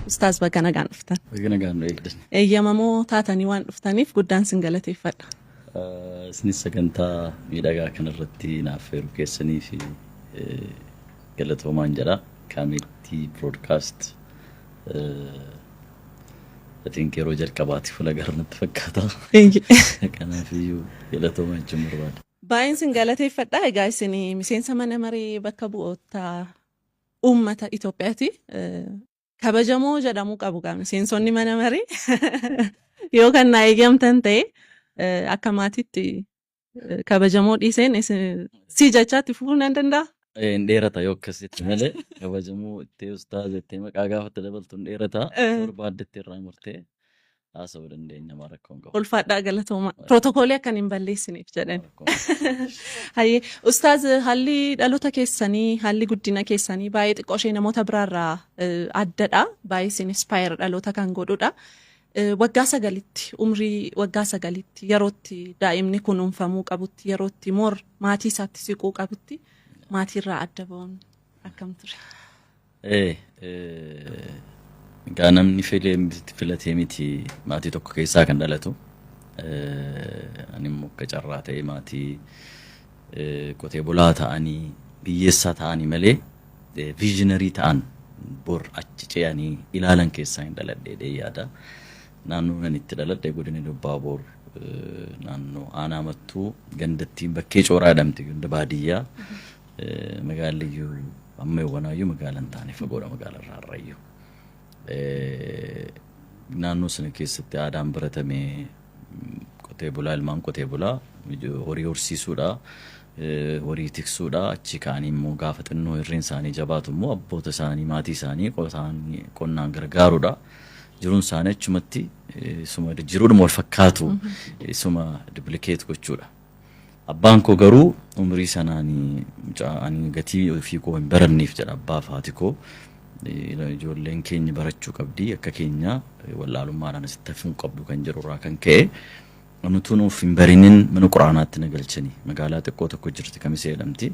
Ustaaz, baga nagaan dhuftan. Baga nagaan nu eegdan. Eeyyamamoo taatanii waan dhuftaniif guddaan sin galateeffadha. Isinis sagantaa miidhagaa kanarratti naaf affeeruu keessanii fi galatoomaan jedha. Kaameettii Broadcast, I think yeroo jalqabaati fuula gara natti fakkaata. Kanaafiyyuu galatoomaa jechuun barbaada. Baay'een sin galateeffadha. Egaa isin miseensa mana maree bakka bu'oota uummata Itoophiyaati. Kabajamoo jedhamuu qabu gaa miseensonni mana maree. Yoo kan naa eeyyamtan ta'e, akka maatiitti kabajamoo dhiiseen isin si jechaatti fufuu nan danda'a. Hin dheerata yoo akkasitti malee, kabajamoo ittee ustaaz jettee maqaa gaafatti dabaltu hin dheerata. Barbaaddetti irraa murtee haasa'uu dandeenya, maa rakkoon qabu. Ulfaadhaa, galatooma. Pirootokoolii akkan hin balleessiniif jedhan. Rakkoon qabu. Hayyee ustaaz, haalli dhaloota keessanii, haalli guddina keessanii baay'ee xiqqoo ishee namoota biraarraa addadha. Baay'ee isin inspire dhaloota kan godhudha. Waggaa 9tti, umrii waggaa 9tti, yerootti daa'imni kunuunfamuu qabutti, yerootti more maatii isaatti siquu qabutti maatiirraa adda ba'uun akkam ture? Egaa namni filee filatee miti maatii tokko keessaa kan dhalatu. Ani immoo akka carraa ta'e maatii qotee bulaa ta'anii, biyyeessaa ta'anii malee visionary ta'an, bor achi ce'anii ilaalan keessaa hin dhaladhee yaada. Naannoo nan itti dhaladhe godina Ilubaaboor, naannoo aanaa Mattuu, gandattiin Bakkee Cooraa jedhamti, ganda baadiyyaa. Magaalli iyyuu amma yawwanaayyuu magaala hin taane, fagoodha magaala irraa har'ayyuu. Naannoo sana keessatti aadaan baratame qotee bulaa, ilmaan qotee bulaa horii horsiisuudha. Horii tiksuudha. Achi ka'anii immoo gaafa xinnoo hirreen isaanii jabaatu immoo abboota isaanii, maatii isaanii qonnaan gargaaruudha. Jiruun isaanii achumatti suma jiruudhuma wal fakkaatu suma duplicate gochuudha. Abbaan koo garuu umrii sanaan mucaa ani gatii ofii koo hin baranneef jedha abbaa fi haati koo. Ijoolleen keenya barachuu qabdi, akka keenya wallaalummaadhaan asitti hafuu qabdu kan jedhu irraa kan ka'e, nutuun of hin barinin mana quraanaatti na galchanii. Magaalaa xiqqoo tokko jirti, Kamisee jedhamti.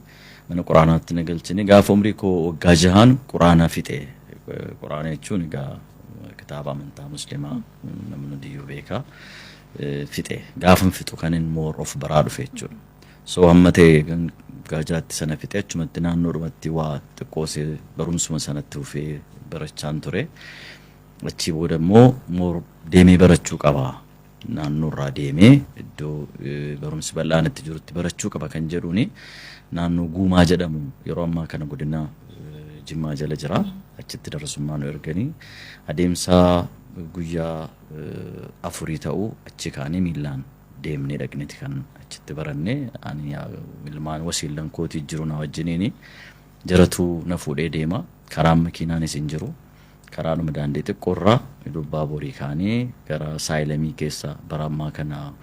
Mana quraanaatti na galchanii, gaafa umrii koo waggaa 6n quraana fixe. Quraana jechuun egaa kitaaba amantaa musliimaa namni hundiyyuu beeka. Fixe. Gaafan fixu kanin more of baraa dhufe jechuudha. So hamma ta'e waggaa 6tti sana fixe, achumatti naannoodhumatti waa xiqqoosee barumsuma sanatti fufee barachaan ture. Achii booda immoo more deemee barachuu qaba. Naannoo irraa deemee iddoo barumsi bal'aan itti jirutti barachuu qaba kan jedhuuni, naannoo Guumaa jedhamu, yeroo ammaa kana godina Jimmaa jala jira. Achitti darasummaa nu erganii, adeemsa guyyaa 4 ta'uu achi kaanee miillaan deemnee dhaqneeti kan achitti baranne. Ani ilmaan wasiillan kootii jiru na wajjiniini, jaratu na fuudhee deema. Karaan makiinaanis hin jiru. Karaadhuma daandii xiqqoorraa Lubbaa Borii kaanee gara Saayilamii keessa, bara ammaa kana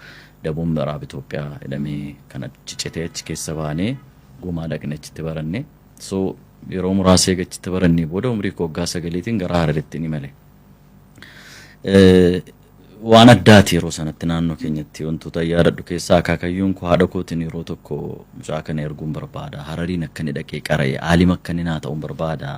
Dabuun Miraab Itoophiyaa jedhamee kan achi citee, achi keessa baanee Guumaa dhaqne, achitti baranne. So yeroo muraasa eega achitti barannee booda umrii koo waggaa 9tiin gara Hararitti ni male. Waan addaati yeroo sanatti naannoo keenyatti wantoota yaadadhu keessaa, akaakayyuun koo haadha kootiin yeroo tokko mucaa kana erguun barbaada. Harariin akka inni dhaqee qara'e, aalima akka inni naa ta'uun barbaada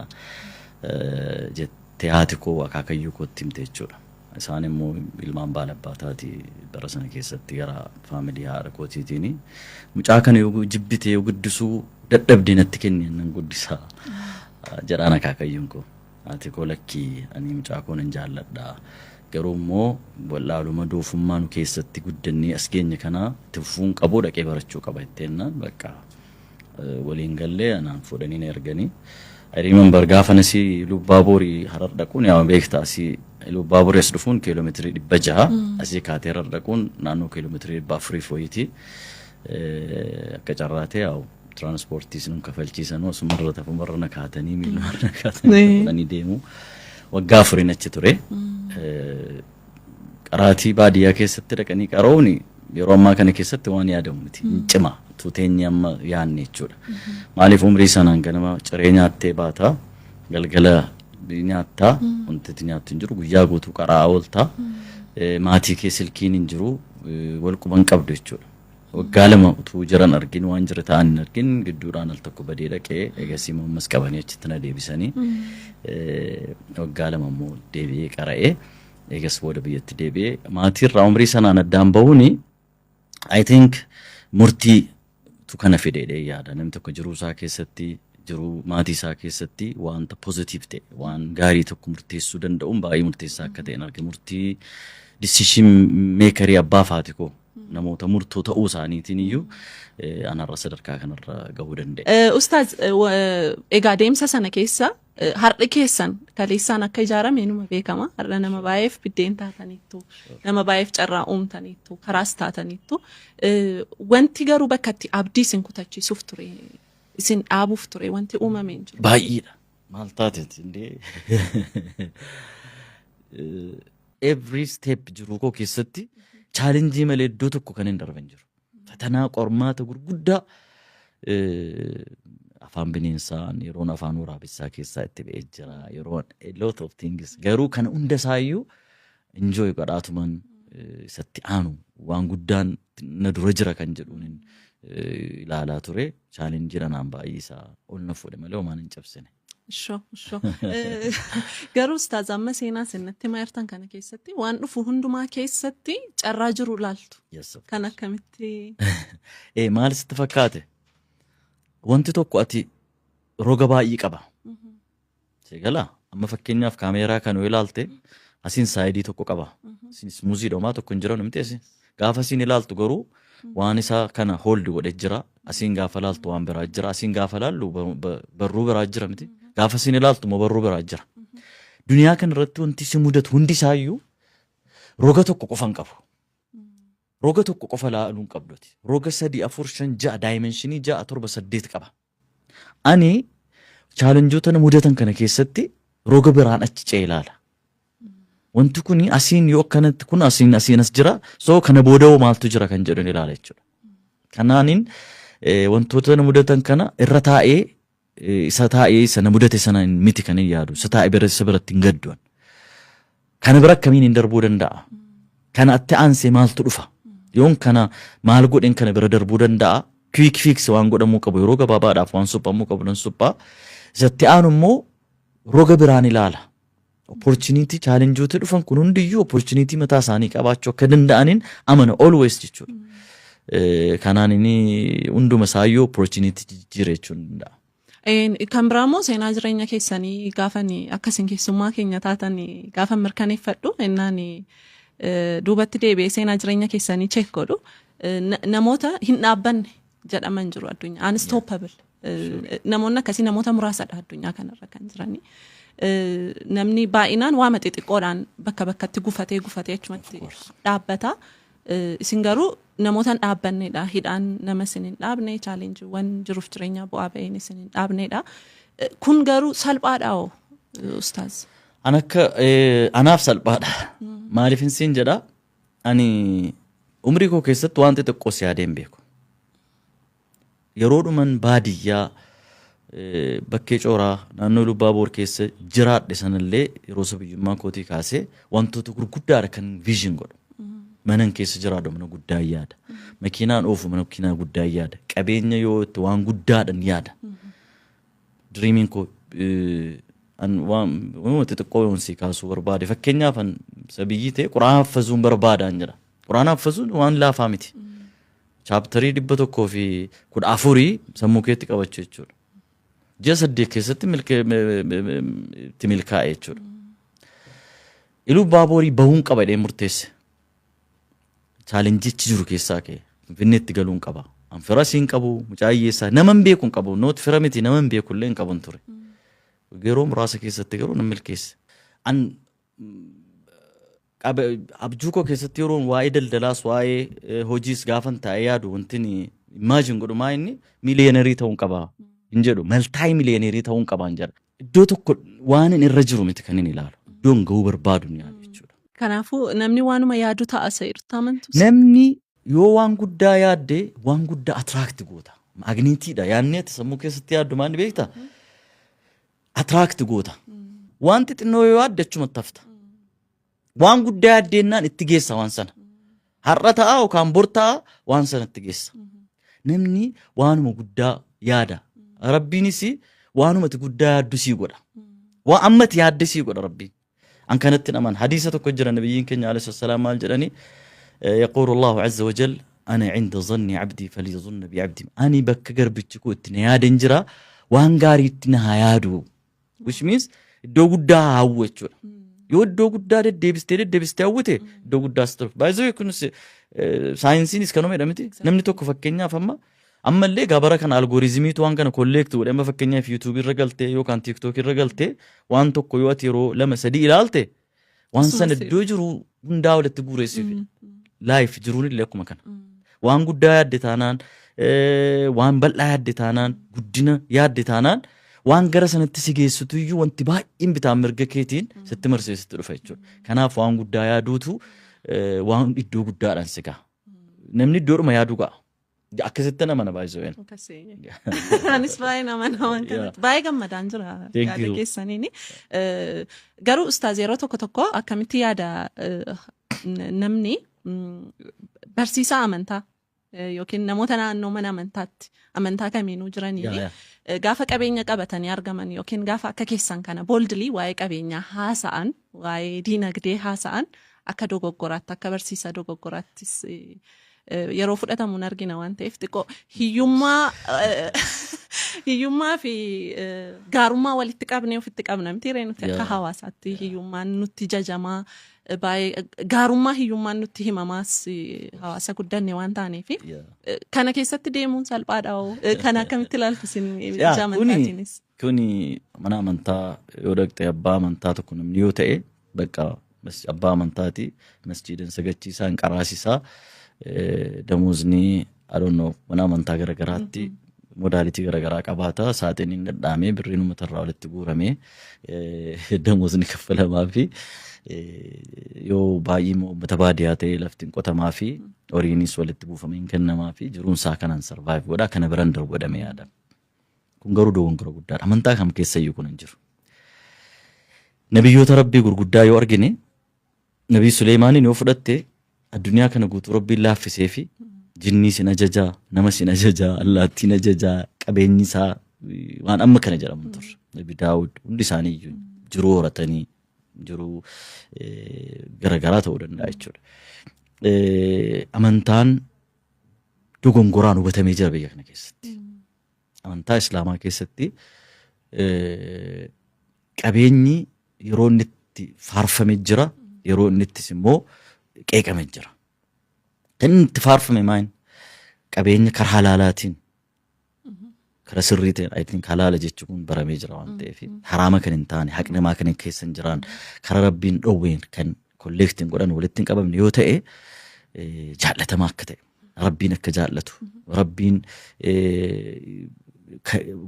jettee haati koo akaakayyuu kootti himte jechuudha. Isaan immoo ilmaan baalabbaataati bara sana keessatti gara family haadha kootiitiin. Mucaa kana yoo jibbite, yoo guddisuu dadhabde, natti kenni, nan guddisaa jedhaan akaakayyuun koo. Haati koo lakkii, ani mucaa koo nan jaalladha. Garuu immoo wallaaluma doofummaa nu keessatti guddannee as geenye kana itti fufuun qabu, dhaqee barachuu qaba jetteenna bakka waliin gallee anaan fuudhanii na erganii. I remember gaafa asii Lubbaaborii Harar dhaquun, yaa beekta, asii Lubbaaborii as dhufuun kiiloomeetirii 600, asii kaatee Harar dhaquun naannoo kiiloomeetirii 400 wayiiti. Akka carraa ta'e yaa tiraanspoortii sinum kafalchiisanuu asumarra tafumarra na kaatanii, miilumarra na kaatanii fuudhanii deemu. Waggaa 4n achi ture. Qaraatii baadiyyaa keessatti dhaqanii qarooni yeroo ammaa kana keessatti waan yaadamu miti. Hin cima. Tuteenyi amma yaanne jechuudha. Maaliif, umrii sanaan ganama ciree nyaattee baata, galgala nyaattaa, wanti itti nyaattu hin jiru, guyyaa guutuu qaraa oolta. Maatii kee silkiin hin jiru, wal quban qabdu jechuudha. Waggaa 2 utuu jiran argin, waan jira ta'an hin argin, gidduudhaan al tokko badee dhaqee, egasii immoo ammas qabanii achitti na deebisanii, waggaa 2 immoo deebi'ee qara'ee, eegas booda biyyatti deebi'ee. Maatiirraa umrii sanaan addaan bahuuni I think murtii tu kana fedheedhee yaada. Namni tokko jiruu isaa keessatti, jiruu maatii isaa keessatti wanta positive ta'e, waan gaarii tokko murteessuu danda'uun baay'ee murteessaa akka ta'e arge. Murtii decision makerii abbaa faati koo namoota murtoo ta'uu isaaniitiin iyyuu anarra sadarkaa kanarra gahuu danda'e. Ustaaz, egaa deemsa sana keessa har'i keessan kaleessaan akka ijaarame numa beekama. Har'a nama baay'eef biddeen taataniittu, nama baay'eef carraa uumtaniittu, karaas taataniittu. Wanti garuu bakka itti abdii isin kutachiisuuf ture, isin dhaabuuf ture, wanti uumame hin jiru? Baay'eedha. Maal taateeti indee, every step jiruu koo keessatti challenge malee iddoo tokko kan hin darban jiru. Fatanaa, qormaata gurguddaa, afaan bineensaa, yeroon afaan waraabessaa keessaa itti ba'ee jira. Yeroon a lot of things, garuu kana hunda isaayyuu enjoy godhaatuman isatti aanu waan guddaan na dura jira kan jedhuun ilaalaa ture. Challenge anaan baay'ee isaa ol na fuudhe malee homaan hin cabsine. Ishoo, ishoo. Garuu ustaaz, amma seenaa isin himaa jirtan kana keessatti waan dhufu hundumaa keessatti carraa jiru ilaaltu. Yes, of Kan course. akkamitti? Maal sitti fakkaate? Wanti tokko ati roga baay'ee qaba. Seegalaa, amma fakkeenyaaf kaameeraa kan yoo ilaalte, asiin side tokko qaba. Asiin smooth dhomaa tokko hin jiran miti asin. Gaafa asiin ilaaltu garuu waan isaa kana hold godhee jira. Asiin gaafa ilaaltu waan biraa jira. Asiin gaafa ilaallu barruu biraa jira miti. Gaafa asiin ilaaltu immoo barruu biraa jira. Duniyaa kana irratti wanti si mudatu hundi isaayyuu roga tokko qofa hin qabu. Roga tokko qofa ilaaluu hin qabdu ati. Roga sadii, afur, shan, ja'a, dimension ja'a, torba, saddeet qaba. Ani challengeoota na mudatan kana keessatti roga biraan achi ce'ee ilaala. Wanti kun asiin yoo akkanatti, kun asiin asiin as jira, so kana booda hoo maaltu jira kan jedhu ilaala jechuudha. Kanaaniin wantoota na mudatan kana irra taa'ee, isa taa'ee isa na mudate sana miti kan hin yaadu, isa taa'ee bira isa biratti hin gadduan. Kana bira akkamiin hin darbuu danda'a? Kana atti aansee maaltu dhufa? Yoon kana maal godhen kana bira darbuu danda'a? Quick fix waan godhamuu qabu, yeroo gabaabaadhaaf waan suphamuu qabu nan suphaa. Isatti aanu immoo roga biraan ilaala. Opportunity, challengeoota dhufan kun hundiyyuu opportunity mataa isaanii qabaachuu akka danda'aniin amana always jechuudha. Kanaan inni hunduma isaayyuu opportunity jijjiira jechuun danda'a. Kan biraa immoo seenaa jireenya keessanii gaafan akkasin keessummaa keenya taatan gaafa mirkaneeffadhu, innaan duubatti deebi'ee seenaa jireenya keessanii check godhu, namoota hin dhaabbanne jedhaman jiru addunyaa, unstoppable. Namoonni akkasii namoota muraasadha addunyaa kanarra kan jiranii. Namni baay'inaan waama xixiqqoodhaan bakka bakkatti gufatee gufatee achumatti dhaabbata. Isin garuu namoota hin dhaabbannedha. Hidhaan nama isin hin dhaabne, challengeiiwwan jiruuf jireenya bu'aa ba'iin isin hin dhaabnedha. Kun garuu salphaadha hoo, ustaaz? An akka anaaf salphaadha. Maaliif siin jedha, ani umrii koo keessatti waan xixiqqoo si yaadee hin beeku. Yeroo dhuman baadiyyaa bakkee cooraa naannoo Lubbaaboor keessa jiraadhe sanallee, yeroo sabiyyummaa kootii kaasee wantoota gurguddaadha kan vision godhu. Manan keessa jiraadhu mana guddaa yaada. Makiinaan oofu makiinaa guddaa yaada. Qabeenya yoo itti waan guddaadhaan yaada. Dreamiin koo an waan xixiqqoo yoon si kaasuu barbaade, fakkeenyaaf an sabiyyii ta'e quraana haffazuun barbaadaan jedha. Quraana haffazuun waan laafaa miti. Chapter 114 sammuu keetti qabachuu jechuudha. Ji'a 8 keessatti itti milkaa'e jechuudha. Iluu Baaboorii bahuun qaba jedhee murteesse. Challengeichi jiru keessaa ka'e. Finfinneetti galuun qaba. An fira siin qabu, mucaa hiyyeessaa, nama hin beeku hin qabu. Noot fira miti, nama hin beeku illee hin qabun ture. Yeroo muraasa keessatti garuu nan milkeesse. An abjuu koo keessatti yeroo waa'ee daldalaas waa'ee hojiis gaafan taa'ee yaadu, wanti imagine godhu maa inni millionaire ta'uun qaba hin jedhu, multi millionaire ta'uun qaba hin jedha. Iddoo tokko waan inni irra jiru miti kan inni ilaalu. Iddoon gahuu barbaadu ni yaadu jechuudha. Kanaafuu namni waanuma yaadu ta'a isa jedhutti amantu? Namni yoo waan guddaa yaadde waan guddaa attract goota. Magnetiidha. Yaadni ati sammuu keessatti yaaddu maal beektaa? Attract goota. Wanti xinnoo yoo yaadde achumatti hafta. Waan guddaa yaaddennaan itti geessa waan sana. Har'a ta'a yookaan bor ta'a, waan sanatti geessa. Namni waanuma guddaa yaada. Rabbiinis waanumati guddaa yaaddu sii godha. Waan ammati yaadde sii godha Rabbiin. An kanatti naman hadiisa tokko jira. Nabiyyiin keenya alayhi salaam maal jedhani? يقول الله عز وجل: أنا عند ظن عبدي فليظن بي عبدي. Ani bakka garbichi koo itti na yaadan jira, waan gaarii itti na haa yaadu. Which means iddoo guddaa haa hawwu jechuudha. Yoo iddoo guddaa deddeebistee deddeebistee hawwite, iddoo guddaa si dhufa. Baay'ee kunis saayinsiinis kanuma jedhamti. Namni tokko fakkeenyaaf amma ammallee gabara kana algorithmiitu waan kana collect godhe. Amma fakkeenyaaf YouTubeii irra galtee yookaan TikTokii irra galtee, waan tokko yoo ati yeroo lama sadii ilaalte, waan sana iddoo jiru hundaa walitti guureessii fida. Life jiruun illee akkuma kana. Waan guddaa yaadde taanaan, waan bal'aa yaadde taanaan, guddina yaadde taanaan, waan gara sanatti si geessitu iyyuu wanti baay'een bitaan mirga keetiin sitti marsee sitti dhufa jechuudha. Kanaaf waan guddaa yaaduutu waan iddoo guddaadhaan si ga'a. Namni iddoodhuma yaaduu ga'a. Akkasitti nama na baay'isuu. Anis baay'ee nama waan kanatti baay'ee gammadaan jira yaada keessaniini. Garuu ustaaz, yeroo tokko tokko akkamitti yaada namni barsiisaa amantaa yookiin namoota naannoo mana amantaatti amantaa kamiinuu jiranii gaafa qabeenya qabatanii argaman yookiin gaafa akka keessan kana boldly waa'ee qabeenyaa haasa'an, waa'ee diinagdee haasa'an, akka dogoggoraatti, akka barsiisaa dogoggoraattis yeroo fudhatamuun argina waan ta'eef, xiqqoo hiyyummaa fi gaarummaa walitti qabnee ofitti qabna miti ree nuti akka hawaasaatti? Hiyyummaan nutti jajamaa, baay'ee gaarummaa hiyyummaan nutti himamaas hawaasa guddanne waan taaneef, kana keessatti deemuun salphaadha hoo? Kana akkamitti ilaaltu isin ija amantaatiinis? Kuni mana amantaa yoo dhaqxe, abbaa amantaa tokko namni yoo ta'e, bakka abbaa amantaati, masjiidan sagachiisaa, hin qaraasisaa, damuuzni, I don't know, mana amantaa garagaraatti modality garagaraa qabaata. Saaxiniin dhadhaamee, birriin uummatarraa walitti guuramee, damuuzni kaffalamaa fi yoo baay'ee immoo uummata baadiyyaa ta'e, lafti hin qotamaa fi horiinis walitti buufamee hin kennamaa fi jiruun isaa kanaan survive godha, kana biran darbu godhamee yaadama. Kun garuu dogongora guddaadha. Amantaa kam keessayyuu kun hin jiru. Nabiyyoota Rabbii gurguddaa yoo argine, Nabii Suleemaaniin yoo fudhatte, addunyaa kana guutuu Rabbiin laaffisee fi jinnii sin ajajaa, nama sin ajajaa, allaattiin ajajaa, qabeenyi isaa waan amma kana jedhamu hin turre. Nabi Daawud, hundi isaanii iyyuu jiruu horatanii jiruu garagaraa ta'uu danda'a jechuudha. Amantaan dogongoraan hubatamee jira biyya kana keessatti. Amantaa Islaamaa keessatti qabeenyi yeroo inni itti faarfame jira, yeroo inni ittis immoo qeeqame jira. Kan inni itti faarfame maal? Qabeenya karaa halaalaatiin, karaa sirrii ta'een, I think halaala jechuun kun baramee jira waan ta'eef, haraama kan hin taane, haqni namaa kan hin keessa hin jiraan, karaa Rabbiin dhoowween kan collectiin godhan walitti hin qabamne yoo ta'e, jaallatamaa akka ta'e, Rabbiin akka jaallatu, Rabbiin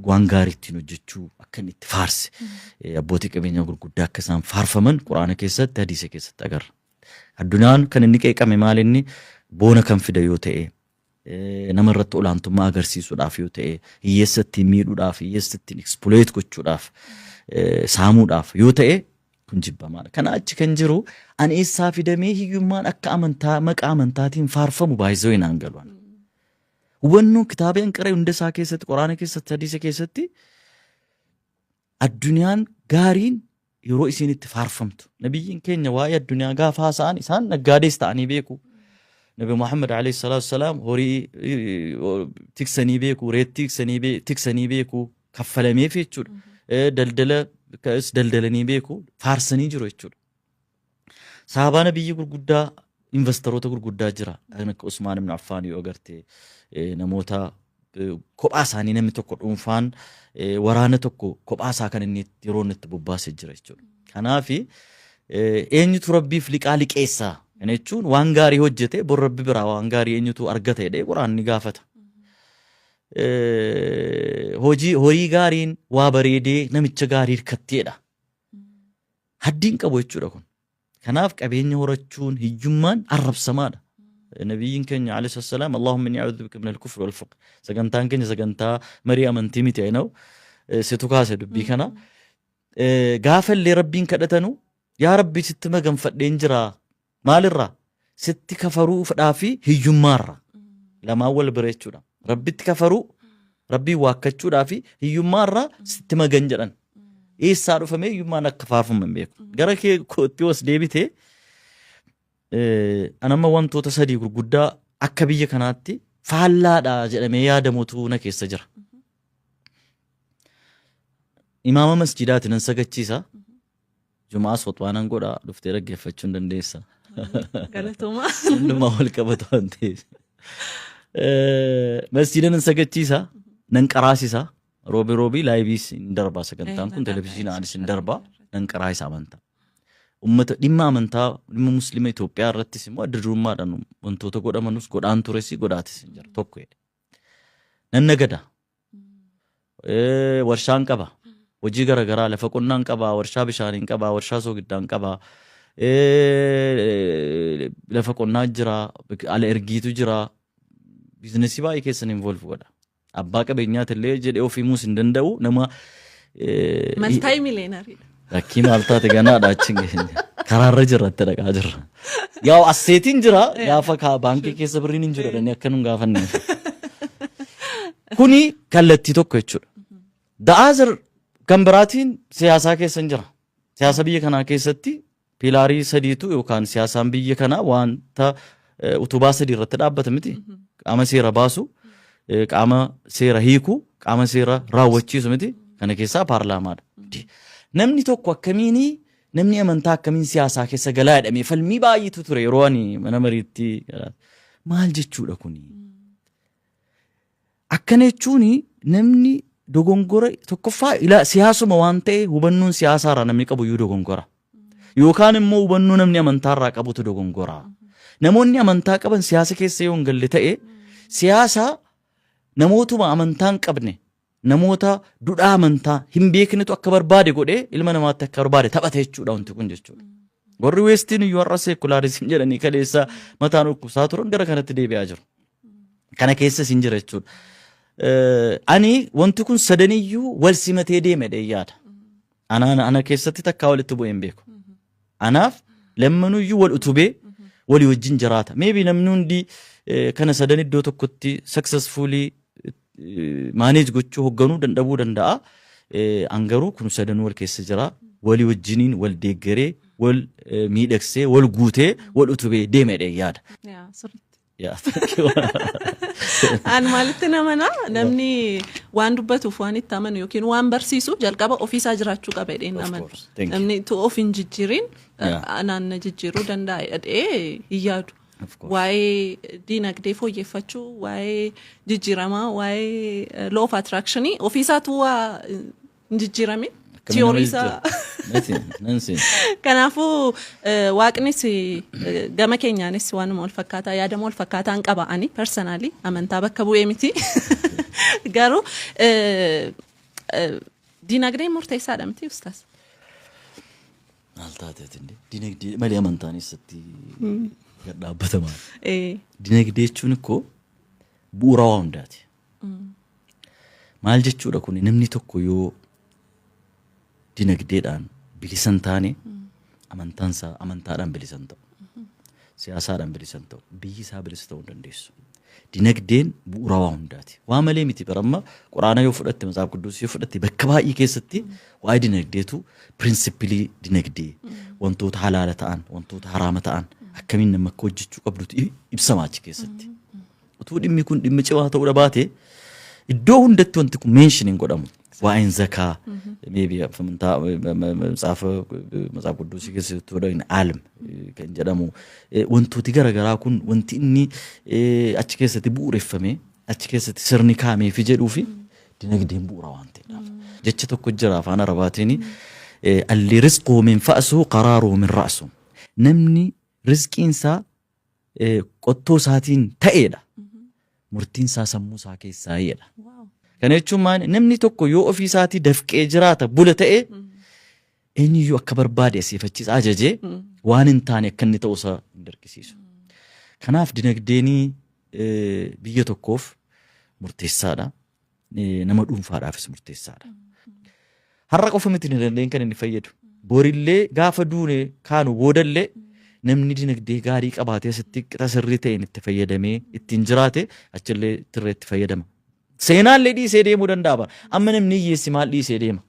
waan gaarii ittiin hojjechuu akka inni itti faarse, abbootii qabeenyaa gurguddaa akka isaan faarfaman Quraana keessatti, hadiisa keessatti agarra. Addunyaan kan inni qeeqame maal? Inni boona kan fida yoo ta'e, nama irratti olaantummaa agarsiisuudhaaf yoo ta'e, hiyyeessa ittiin miidhuudhaaf, hiyyeessa ittiin exploit gochuudhaaf, saamuudhaaf yoo ta'e, kun jibbamaadha. Kana achi kan jiru ani eessaa fidamee hiyyummaan akka amantaa maqaa amantaatiin faarfamu baay'isoo naan galu. Hubannoon kitaaba hanqaree hunda isaa keessatti, Quraana keessatti, hadiisa keessatti, addunyaan gaariin yeroo isiin itti faarfamtu. Nabiyyiin keenya waa'ee addunyaa gaafa haasa'an, isaan naggaadees ta'anii beeku. Nabi Muhammad alayhi salaatu wasalaam horii tiksanii beeku, reettii tiksanii beeku, kaffalameef jechuudha. Daldala daldalanii beeku, faarsanii jiru jechuudha. Sahabaa nabiyyi gurguddaa investoroota gurguddaa jira. Kan akka Usmaan ibn Affaan yoo agarte, namoota kophaa isaanii, namni tokko dhuunfaan waraana tokko kophaa isaa kan inni yeroo inni itti bobbaasee jira jechuudha. Kanaaf eenyutu Rabbiif liqaa liqeessaa? Kana jechuun waan gaarii hojjete bor Rabbi biraa waan gaarii eenyutu argata jedhee Quraanni gaafata. Hojii horii gaariin waa bareedee namicha gaarii hirkatteedha. Haddiin qabu jechuudha kun. Kanaaf qabeenya horachuun hiyyummaan arrabsamaadha. Nabiyyiin keenya alayhi salaam, "اللهم إني أعوذ بك من الكفر والفقر." Sagantaan keenya sagantaa marii amantii miti ayinaw. Situ kaase dubbii kana. Gaafa illee Rabbiin kadhatanu, "Yaa Rabbi, sitti maganfadheen jira." Maalirraa? Sitti kafaruudhaa fi hiyyummaarra lamaan wal bira jechuudha. Rabbitti kafaruu, Rabbiin waakkachuudhaa fi hiyyummaarraa sitti magan jedhan. Eessaa dhufamee hiyyummaan akka faarfamu hin beeku. Gara kee kootti os deebitee, anamma wantoota sadii gurguddaa akka biyya kanaatti faallaadha jedhamee yaadamutu na keessa jira. Imaama masjidaati, nan sagachiisa. Jumaas khutbaa nan godha, dhuftee dhaggeeffachuu hin dandeessa. Galatooma. Hundumaa wal qabatu waan ta'eef. Masjiida nan sagachiisa, nan qaraasisa. Roobi roobii live iis hin darba sagantaan kun, televizyiinaanis hin darba, nan qaraasisa amantaa. Uummata dhimma amantaa, dhimma Musliima Itoophiyaa irrattis immoo adda durummaadhaan wantoota godhamanus godhaan tures, godhaatis hin jira tokko jedhe. Nan nagada. Warshaan qaba. Hojii garaagaraa, lafa qonnaan qaba, warshaa bishaaniin qaba, warshaa soogiddaan qaba. Lafa qonnaa jira, ala ergiitu jira. Business ii baay'ee keessan involve godha. Abbaa qabeenyaati illee jedhee of himuus hin danda'u nama. Multi millionaire iidha. Lakkii, maal taate, ganaadha, achi hin geenye. Karaarra jirra, itti dhaqaa jirra. Yaa, asset iin jira, gaafa baankii keessa birriin hin jiru jedhanii akka nun gaafanne. Kuni kallattii tokko jechuudha. The other kan biraatiin siyaasaa keessa hin jira. Siyaasa biyya kanaa keessatti pillar ii sadiitu yookaan siyaasaan biyya kanaa wanta utubaa sadii irratti dhaabbata miti. Qaama seera baasu, qaama seera hiiku, qaama seera raawwachiisu miti. Kana keessaa paarlaamaadha. Namni tokko akkamiini, namni amantaa akkamiin siyaasaa keessa galaa jedhamee falmii baay'eetu ture yeroo ani mana mariitti. Maal jechuudha kuni? Akkana jechuun namni dogongora tokkoffaa ila siyaasuma waan ta'e, hubannoon siyaasaarraa namni qabu iyyuu dogongora. Yookaan immoo hubannoo namni amantaarraa qabutu dogongora. Namoonni amantaa qaban siyaasa keessa yoo hin galle ta'e, siyaasa namootuma amantaa hin qabne, namoota dudhaa amantaa hin beeknetu akka barbaade godhee ilma namaatti akka barbaade taphata jechuudha wanti kun jechuudha. Warri West iin iyyuu har'a secularism jedhanii kaleessa mataan dhukkubsaa turan gara kanatti deebi'aa jiru. Kana keessas hin jira jechuudha. Ani wanti kun sadaniyyuu wal simatee deeme dhee yaada. Ana keessatti takkaa walitti bu'ee hin beeku. Anaaf lammanuyyuu wal utubee walii wajjin jiraata. Maybe namni hundi kana sadan iddoo tokkotti successfully manage gochuu, hoogganuu danda'uu danda'a. An garuu kun sadanuu wal keessa jira. Walii wajjiniin wal deeggaree, wal miidhagsee, wal guutee, wal utubee deeme dhee yaada. Yaa, sirriitti. Yaa, thank you. An maalitti namana, namni waan dubbatuuf, waan itti amanu yookiin waan barsiisu jalqaba ofiisaa jiraachuu qaba jedheen Of amana. course. Thank you. Namni tu of hin jijjiirin anaan na jijjiiruu danda'a jedhee hin yaadu. Of course. Waa'ee diinagdee fooyyeffachuu, waa'ee jijjiiramaa, waa'ee law of attraction ofiisaatu waa hin jijjiiramin. Akkamiin nama Theory isaa. jijjiira? Miti, nan siin. Kanaafuu Waaqnis gama keenyaanis waanuma wal fakkaataa, yaadama wal fakkaataan qaba. Ani personally amantaa bakka bu'ee miti. Garuu diinagdeen murteessaadha miti, ustaas? Maal taateet inni? Dinagdee malee amantaan eessatti gad dhaabbatamaa? Dinagdee jechuun ikkoo bu'uura waa hundaati. Maal jechuudha kun? Namni tokko yoo dinagdeedhaan bilisa hin taane, amantaan isaa amantaadhaan bilisa hin ta'u. Siyaasaadhaan bilisa hin ta'u. Biyyi isaa bilisa ta'uu hin dandeessu. Dinagdeen bu'uura waa hundaati. Waa malee miti baramma Quraana yoo fudhatte, Matsaaf Qudduus yoo fudhatte, bakka baay'ee keessatti waa'ee dinagdeetu, principle ii dinagdee, wantoota halaala ta'an, wantoota haraama ta'an, akkamiin nama akka hojjechuu qabdutu ibsama achi keessatti. Utuu dhimmi kun dhimma cimaa ta'uu baate, iddoo hundatti wanti kun mention hin godhamu. Waa'een zakaa maybe amantaa matsaafa Matsaaf Qudduusii keessatti ta'uu aalm kan jedhamu, wantooti garaagaraa kun wanti inni achi keessatti bu'uureffame, achi keessatti sirni kaa'amee fi jedhuu fi dinagdeen bu'uura waan ta'eedhaaf. Jecha tokko jira afaan Arabaatiin, "Alli rizquu min fa'suu qaraaruu min ra'su." Namni rizqiinsaa qottoo isaatiin ta'eedha. Murtiin isaa sammuu isaa keessaa jedha. Kana jechuun maali? Namni tokko yoo ofii isaatii dafqee jiraata bula ta'e, eenyuyyuu akka barbaade asiifachiis ajajee waan hin taane akka inni ta'u isa hin dirqisiisu. Kanaaf dinagdeenii biyya tokkoof murteessaadha. Nama dhuunfaadhaafis murteessaadha. Har'a qofa miti dinagdeen kan inni fayyadu. Borillee gaafa duune kaanu boodallee Namni dinagdee gaarii qabaatee asitti qixa sirrii ta'een itti fayyadamee ittiin jiraate achillee tirree itti fayyadama. Seenaallee dhiisee deemuu danda'a bara. Amma namni hiyyeessi maal dhiisee deema?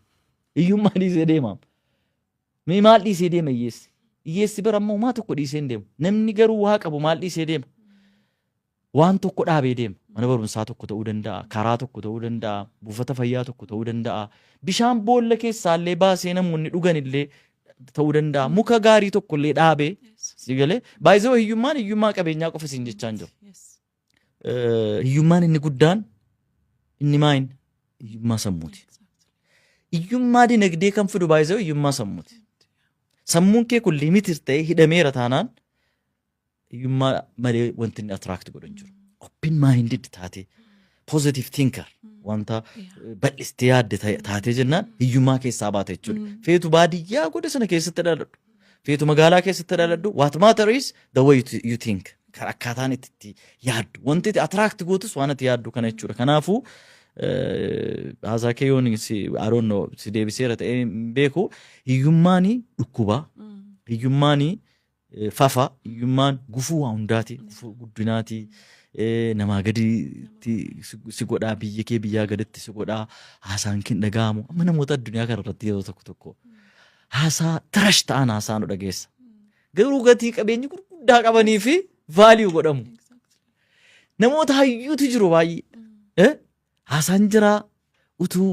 Hiyyummaa dhiisee deema. Mee maal dhiisee deema hiyyeessi? Hiyyeessi bara ammoo maa tokko dhiisee hin deemu. Namni garuu waa qabu maal dhiisee deema? Waan tokko dhaabee deema. Mana barumsaa tokko ta'uu danda'a, karaa tokko ta'uu danda'a, buufata fayyaa tokko ta'uu danda'a. Bishaan boolla keessaallee baasee namoonni dhugan illee ta'uu danda'a. Muka gaarii tokko illee dhaabee si galee baay'isee hiyyummaan hiyyummaa qabeenyaa qofa siin jechaa hin jiru. Hiyyummaan inni guddaan inni maayin hiyyummaa sammuuti. Hiyyummaa dinagdee kan fidu baay'isee hiyyummaa sammuuti. Sammuun kee kun limited ta'ee hidhameera taanaan hiyyummaa malee wanti inni attract godhu hin jiru. Open minded taatee, positive thinker, wanta bal'istee yaadde taatee jennaan hiyyummaa keessaa baata jechuudha. Feetu baadiyyaa goda sana keessatti dhaladhu. Feetu magaalaa keessatti dhaladhu. What matter is the way you think. Kan akkaataan itti yaaddu. Wanti itti attract gootus waan ati yaaddu kana jechuudha. Kanaafuu haasaa kee yoon si, I don't know, si deebiseera ta'ee hin beeku, hiyyummaani dhukkubaa. Hiyyummaani fafa, hiyyummaan gufuu waa hundaati, gufuu guddinaati, namaa gaditti si godhaa, biyya kee biyyaa gaditti si godhaa, haasaan kee hin dhaga'amu. Amma namoota addunyaa kana irratti yeroo tokko tokko haasaa trash ta'an haasaa nu dhageessa. Garuu gatii qabeenyi gurguddaa qabanii fi value godhamu. Namoota hayyuutu jiru baay'ee. Haasaan jiraa utuu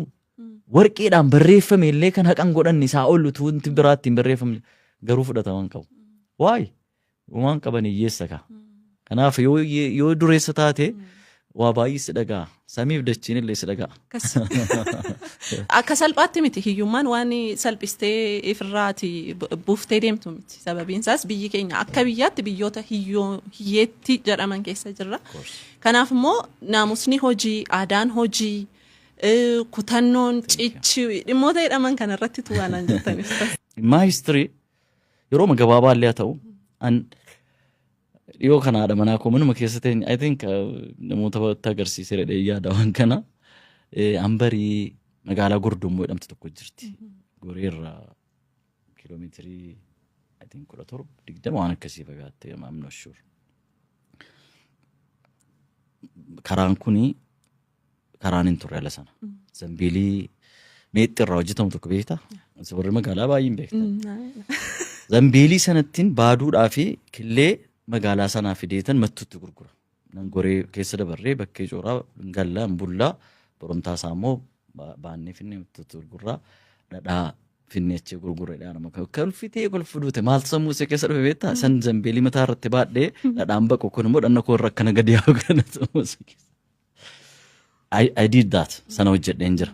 warqeedhaan barreeffame illee kan haqan godhanne isaa ol utuu wanti biraatti hin barreeffamne garuu fudhataman qabu. Waay, waan qaban hiyyeessa kaa. Kanaaf yoo dureessa taate waa baay'ee si dhaga'a. Samiif dachiin illee si dhaga'a. Akka salphaatti miti, hiyyummaan waan salphistee ifirraati buuftee deemtu miti. Sababiin isaas biyyi keenya akka biyyaatti biyyoota hiyyeetti jedhaman keessa jirra. Kanaaf immoo naamusni hojii, aadaan hojii, kutannoon, cichi dhimmoota jedhaman kanarratti waan jettanis. My history yeroo gabaabaa illee haa ta'u, an dhiyoo kana haadha manaa koo manuma keessa teenya, I think namoota agarsiiseera jedhee yaada waan kana. Ambarii magaalaa Gordommoo jedhamtu tokko jirti. Goreerraa kiiloomeetirii, I think, 17, 20 waan akkasii fagaatte, I'm not sure. Karaan kuni karaan hin turre ala sana. Zambiilii meexxii irraa hojjetamu tokko beektaa? Warri magaalaa baay'een beekta. Zambiilii sanattiin baaduudhaa fi killee magaalaa sanaa fideetan Mattuutti gurgura. Nan goree keessa dabarree bakkee cooraa gallaa bullaa, boromtaa isaa immoo baannee finnee Mattuutti gurgurraa, dhadhaa finnee achii gurgurreedha. Nama kolfitee kolfu duute. Maaltu sammuu ishee keessa dhufe beektaa? San zambiilii mataa irratti baadhee dhadhaan baqu kun immoo dhanna koo irra akkana gadi yaa'u kana sammuu ishee keessa. I did that, sana hojjedheen jira.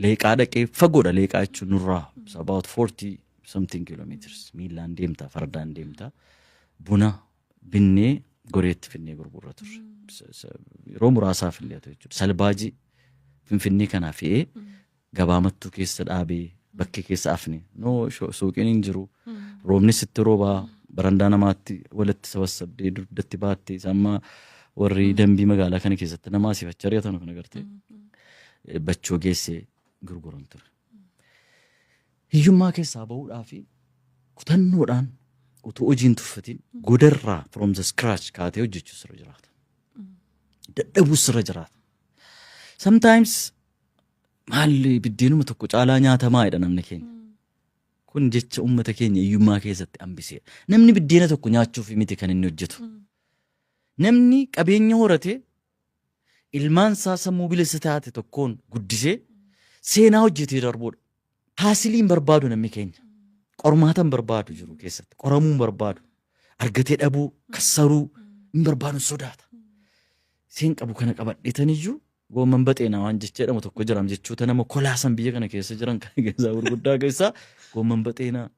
Leeqaa dhaqee, fagoodha Leeqaa jechuun nurraa, it's about 40 something kilometers, miillaan deemta, fardaan deemta, buna binnee goreetti finnee gurgurra turre. Yeroo muraasaaf illee haa ta'u jechuudha. Salbaajii Finfinnee kanaa fe'ee gabaa Mattuu keessa dhaabee bakkee keessa afne. No, suuqiin hin jiru. Roobni sitti roobaa, barandaa namaatti walitti sabassabdee dugdatti baattee, isaan amma warri dambii magaalaa kana keessatti namaa siif achi ari'atan kan agartee bachoo geessee gurguran ture. Hiyyummaa keessaa bahuudhaa fi kutannoodhaan utuu hojii hin tuffatin godarraa, from the scratch kaatee hojjechuu sirra jiraata. Dadhabuu sirra jiraata. Sometimes maalli biddeenuma tokko caalaa nyaatamaa jedha namni keenya. Kun jecha uummata keenya hiyyummaa keessatti hambiseera. Namni biddeena tokko nyaachuuf miti kan inni hojjetu. Namni qabeenya horate ilmaan isaa sammuu bilisa taate tokkoon guddisee seenaa hojjetee darbuudha. Hassle hin barbaadu namni keenya. Qormaata hin barbaadu jiru keessatti. Qoramuu hin barbaadu. Argatee dhabuu, kassaruu hin barbaadu, sodaata. Seen qabu kana qabadheetaniyyuu goomman baxeenaa waan jecha jedhamu tokko jira, jechoota nama kolaasan biyya kana keessa jiran kana keessaa gurguddaa keessaa goomman baxeenaa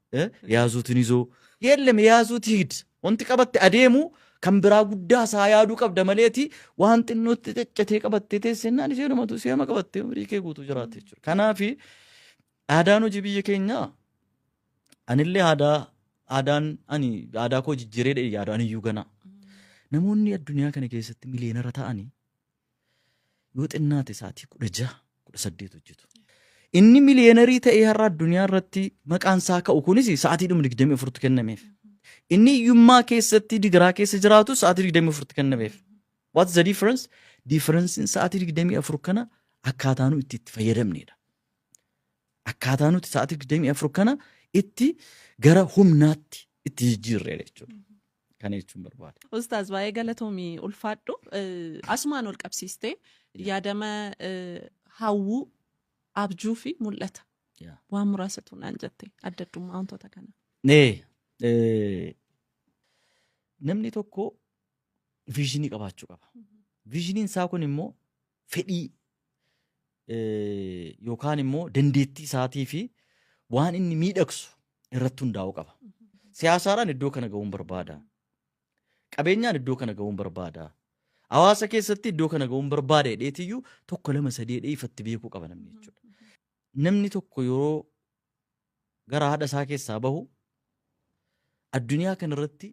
yaazuutiin izoo yeellame yaazuuti hid wanti qabatte adeemu kan biraa guddaa isaa yaaduu qabda maleeti waan xinnootti caccatee qabattee teessennaan ishee seema qabattee umurii kee guutuu jiraatte jechuudha. Kanaafi aadaan hojii biyya keenyaa, anillee aadaa aadaan ani aadaa koo jijjiiree dhee yaadu aniyyuu ganaa. Namoonni addunyaa kana keessatti millionaire ta'anii yoo xinnaate sa'aatii 16, 18 hojjetu. Inni millionaire ta'ee har'a addunyaa irratti maqaan isaa ka'u kunis sa'aatii dhuma 24tu kennameef. Inni hiyyummaa keessatti digiraa keessa jiraatu sa'aatii 24tti kennameef. What's the difference? Differencein sa'aatii 24 kana akkaataa nu itti fayyadamnedha. Akkaataa nuti sa'aatii 24 kana itti gara humnaatti itti jijjiirreedha jechuudha. Kana jechuun barbaada. Ustaaz, baay'ee galatoomii, ulfaadhu. Asumaan ol qabsiistee yaadama hawwuu, abjuu fi mul'ata. Waan muraasatu naan jette adda addummaa wantoota kana. Nee, namni tokko visionii qabaachuu qaba. Visioniin isaa kun immoo fedhii yookaan immoo dandeettii isaatii fi waan inni miidhagsu irratti hundaa'uu qaba. Siyaasaadhaan iddoo kana ga'uun barbaada. Qabeenyaan iddoo kana ga'uun barbaada. Hawaasa keessatti iddoo kana ga'uun barbaada jedheetiyyuu tokko, lama, sadii jedhee ifatti beekuu qaba namni jechuudha. Namni tokko yeroo gara haadha isaa keessaa bahu addunyaa kanarratti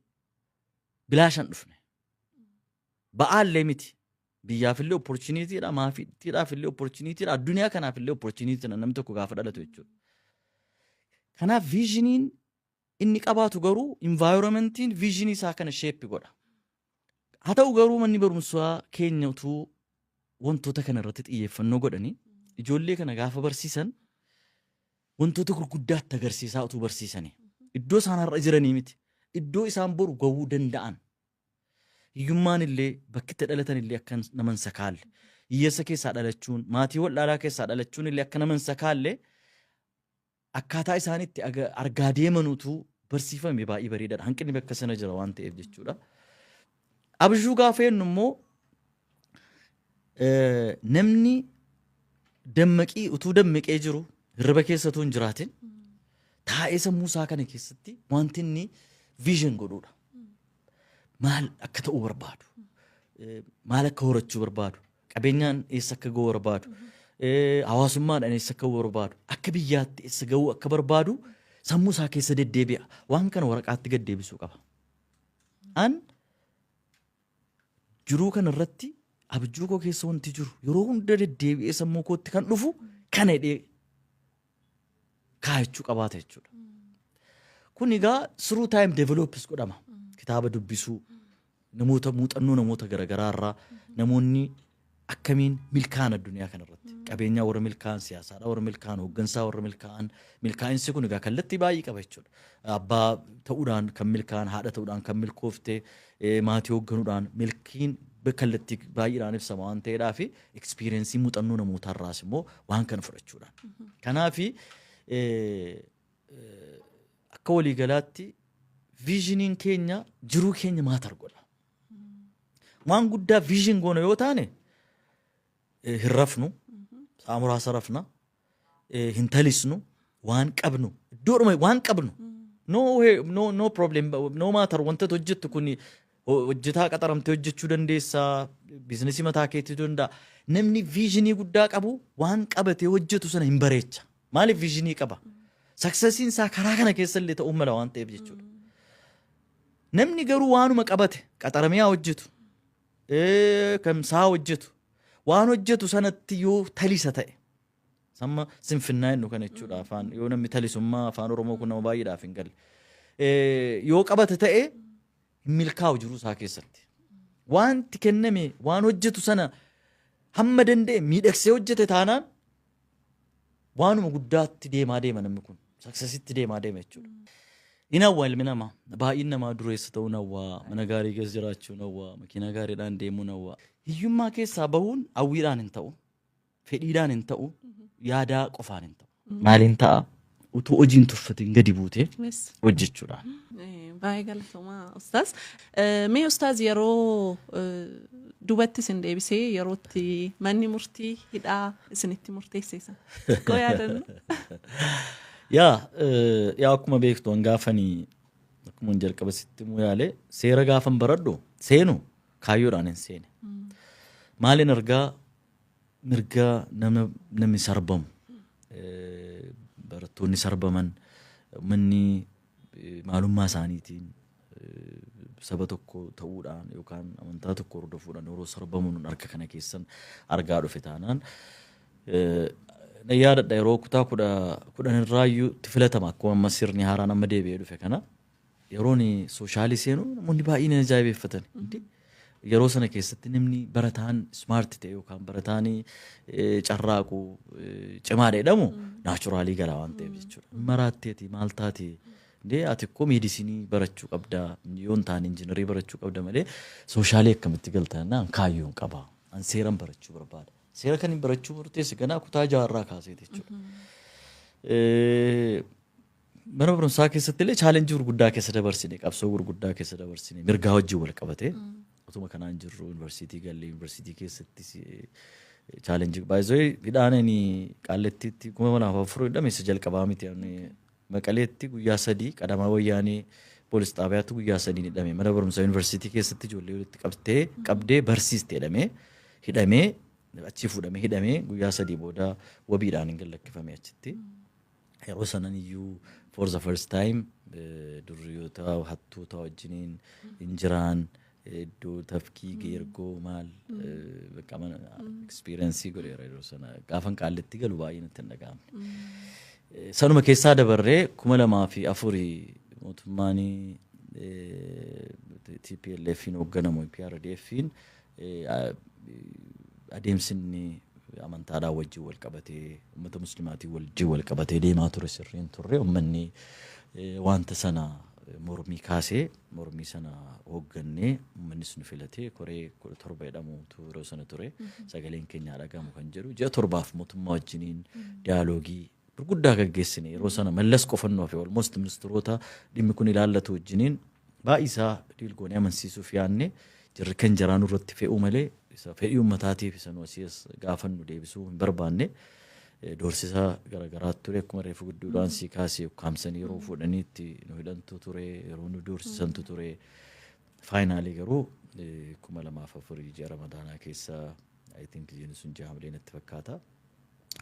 bilaashaan dhufne. Ba'aallee miti. Biyyaafillee opportunitydha, maatiidhaafillee opportunitydha, addunyaa kanaafillee opportunitydha namni tokko gaafa dhalatu jechuudha. Kanaaf visioniin inni qabaatu garuu environmentiin visionii isaa kana shape godha. Haa ta'u garuu, manni barumsaa keenya utuu wantoota kana irratti xiyyeeffannoo godhanii ijoollee kana gaafa barsiisan wantoota gurguddaatti agarsiisaa utuu barsiisanii, iddoo isaan har'a jiranii miti, iddoo isaan boru gahuu danda'an, hiyyummaan illee bakki itti dhalatan illee akka nama hin sakaalle, hiyyeessa keessaa dhalachuun, maatii wallaalaa keessaa dhalachuun illee akka nama hin sakaalle, akkaataa isaan itti argaa deemanutu barsiifame baay'ee bareedaadha. Hanqinni bakka sana jira waan ta'eef jechuudha. Abjuu gaafa jennu immoo namni dammaqii utuu dammaqee jiru, hirriba keessa utuu hin jiraatin, taa'ee sammuu isaa kana keessatti wanti inni vision godhuudha. Maal akka ta'uu barbaadu, maal akka horachuu barbaadu, qabeenyaan eessa akka ga'uu barbaadu, hawaasummaadhaan eessa akka ga'uu barbaadu, akka biyyaatti eessa ga'uu akka barbaadu sammuu isaa keessa deddeebi'a. Waan kana waraqaatti gad deebisuu qaba. An jiruu kana irratti abjuu koo keessa wanti jiru yeroo hunda deddeebi'ee sammuu kootti kan dhufu kana jedhee kaayachuu qabaata jechuudha. Kun egaa through time develops godhama. Kitaaba dubbisuu, namoota muuxannoo namoota garaagaraa irraa, namoonni akkamiin milkaa'an addunyaa kanarratti. Qabeenyaa warra milkaa'an, siyaasaadhaa warra milkaa'an, hooggansaa warra milkaa'an. Milkaa'insi kun egaa kallattii baay'ee qaba jechuudha. Abbaa ta'uudhaan kan milkaa'an, haadha ta'uudhaan kan milkoofte, maatii hoogganuudhaan milkiin kallattii baay'eedhaan ibsama waan ta'eedhaa fi experience, muuxannoo namootaarraas immoo waan kana fudhachuudhaan. Kanaafi akka waliigalaatti visioniin keenya jiruu keenya matter godha. Waan guddaa vision goona yoo taane hin rafnu, sa'a muraasa rafna, hin talisnu, waan qabnu, iddoodhuma waan qabnu. No, no, no problem, no matter wanta hojjettu kun, hojjetaa qaxaramtee hojjechuu dandeessaa, businessii mataa keetii danda'a. Namni visionii guddaa qabu waan qabatee hojjetu sana hin bareecha. Maaliif? Visionii qaba? Successiin isaa karaa kana keessa illee ta'uu mala waan ta'eef jechuudha. Namni garuu waanuma qabate qaxaramee haa hojjetu, kan isaa hojjetu, waan hojjetu sanatti yoo talisa ta'e, samma sinfinnaa jennu kana jechuudha, afaan yoo namni talisummaa afaan Oromoo kun nama baay'eedhaaf hin galle. Yoo qabate ta'e hin milkaa'u jiruu isaa keessatti. Wanti kenname waan hojjetu sana hamma danda'e miidhagsee hojjete taanaan waanuma guddaatti deemaa deema namni kun. Successitti deemaa deema jechuudha. In hawwa ilmi namaa. Baay'een namaa dureessa ta'uu hawwa, mana gaarii keessa jiraachuu hawwa, makiinaa gaariidhaan deemuu hawwa. Hiyyummaa keessaa bahuun hawwiidhaan hin ta'u, fedhiidhaan hin ta'u, yaadaa qofaan hin ta'u. Maaliin ta'a? Utuu hojiin tuffatiin gadi buutee hojjechuudhaan. Baay'ee galatoomaa, ustaaz. Mee ustaaz, yeroo duubatti isin deebisee yerootti manni murtii hidhaa isinitti murteessisa. Xiqqoo yaadannu. Yaa, akkuma beektu, hangaafanii akkuma jalqaba sitti himuu yaale, seera gaafan baradhu seenu kaayyoodhaan hin seene. Maaliin argaa? Mirga nama namni sarbamu, barattoonni sarbaman, uummanni maalummaa isaaniitiin saba tokko ta'uudhaan yookaan amantaa tokko hordofuudhaan yeroo sarbamu nun arga kana keessan argaa dhufe taanaan, na yaadadha, yeroo kutaa 10 irraayyuu itti filatama, akkuma amma sirni haaraan amma deebi'ee dhufe kana Yeroon social seenu namoonni baay'een ajaa'ibeeffatan. Yeroo sana keessatti namni barataan smart ta'e yookaan barataan carraaqu cimaadha jedhamu naturally galaa waan ta'eef jechuudha. Maraatteeti, maal taate? Indee, ati ikkoo medicine barachuu qabda, yoo hin taane engineer barachuu qabda malee social akkamitti galta jennaan, kaayyoon qaba. An seeran barachuu barbaada. Seera kan hin barachuu murteesse ganaa kutaa jaarraa kaaseeti jechuudha. Mana barumsaa keessatti illee challenge gurguddaa keessa dabarsine, qabsoo gurguddaa keessa dabarsine, mirgaa wajjin wal qabate. Utuma kanaan jirru yuunivarsiitii gallee, yuunivarsiitii keessattis challenge baay'ee hidhaan ani Qaallettiitti 2004 hidhame isa jalqabaa miti. Maqaleetti guyyaa 3, qadamaa wayyaanee poolis xaabiyaatti guyyaa 3 hidhame. Mana barumsaa yuunivarsiitii keessatti ijoollee walitti qabdee qabdee barsiiste hidhamee, hidhamee achii fuudhamee hidhamee guyyaa 3 booda wabiidhaan hin gallakkifame achitti. Yeroo sanan iyyuu for the first time durriyoota hattoota wajjiniin hin jiraan, iddoo tafkii geergoo maal bakka mana experience godheera. Yeroo sana gaafan Qaallitti galu baay'ee natti hin dhaga'amne. Sanuma keessaa dabarree 2004 mootummaan TPLFin hoogganamu, PRDFin, adeemsi inni amantaadhaan wajjin wal qabatee, uummata muslimaatiin wajjin wal qabatee deemaa ture sirriin turre. Uummanni wanta sana mormii kaasee, mormii sana hooggannee, uummanni sun filatee koree 17 jedhamutu yeroo sana ture, sagaleen keenya dhagahamu kan jedhu. Ji'a 7f mootummaa wajjiniin dialogue gurguddaa gaggeessine. Yeroo sana Mallas qofannoo fi almost ministiroota dhimmi kun ilaallatu wajjiniin baay'isaa deal goonee amansiisuuf yaadne. Jirri kan jaraa nurratti fe'uu malee isa fedhii uummataatiif isa nu asii as gaafannu deebisuu hin barbaanne. Doorsisa garaagaraatu ture. Akkuma reefu gidduudhaan sii kaasee, ukkaamsanii yeroo fuudhanii itti nu hidhantu ture, yeroo nu doorsisantu ture. Finally garuu 2004 ji'a Ramadaanaa keessa, I think jiini sun ji'a Hamlee natti fakkaata,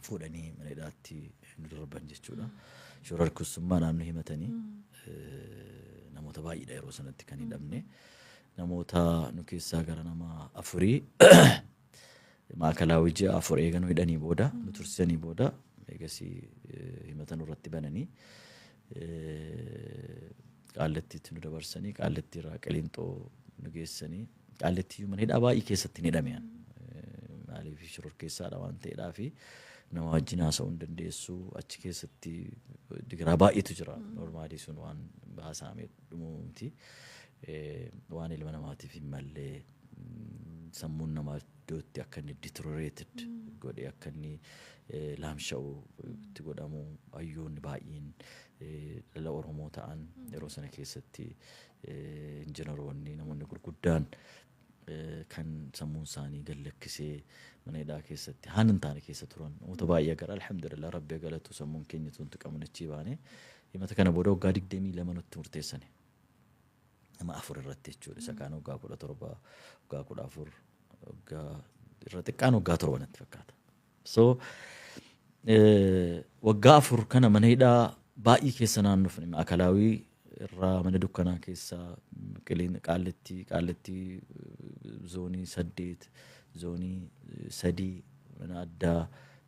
fuudhanii mana hidhaatti nu darban jechuudha. Shororkeessummaadhaan nu himatanii namoota baay'eedha yeroo sanatti kan hidhamne. Namoota nu keessaa gara nama afurii maakalaawii ji'a 4 eega nu hidhanii booda, nu tursisanii booda, eegasii himata nurratti bananii Qaallattiitti nu dabarsanii, Qaallattii irraa Qiliinxoo nu geessanii. Qaallattii mana hidhaa baay'ee keessatti hin hidhame. Maaliif? Shororkeessaadha waan ta'eedhaa fi nama wajjin haasa'uu hin dandeessu. Achi keessatti digiraa baay'eetu jira. Normally sun waan haasa'amee dhumuu miti. Waan ilma namaatiif hin mallee, sammuun namaa iddootti akka inni deteriorated godhee, akka inni laamsha'u itti godhamu. Hayyoonni baay'een dhala Oromoo ta'an yeroo sana keessatti, injiinaroonni, namoonni gurguddaan kan sammuun isaanii gallakkisee mana hidhaa keessatti haan hin taane keessa turan namoota baay'ee gara. Alhamdulillah, rabbi galatu, sammuun keenya tun tuqamun achii baane. Himata kana booda waggaa 22 nutti murteessani. Nama afur irratti jechuudha. Isa kaan waggaa 17, waggaa 14, waggaa irra xiqqaan waggaa 7 natti fakkaata. So waggaa 4 kana mana hidhaa baay'ee keessa naannofne. Maakalaawii irraa mana dukkanaa keessaa Qaallitti, Qaallitti zoonii 8, zoonii 3, mana addaa,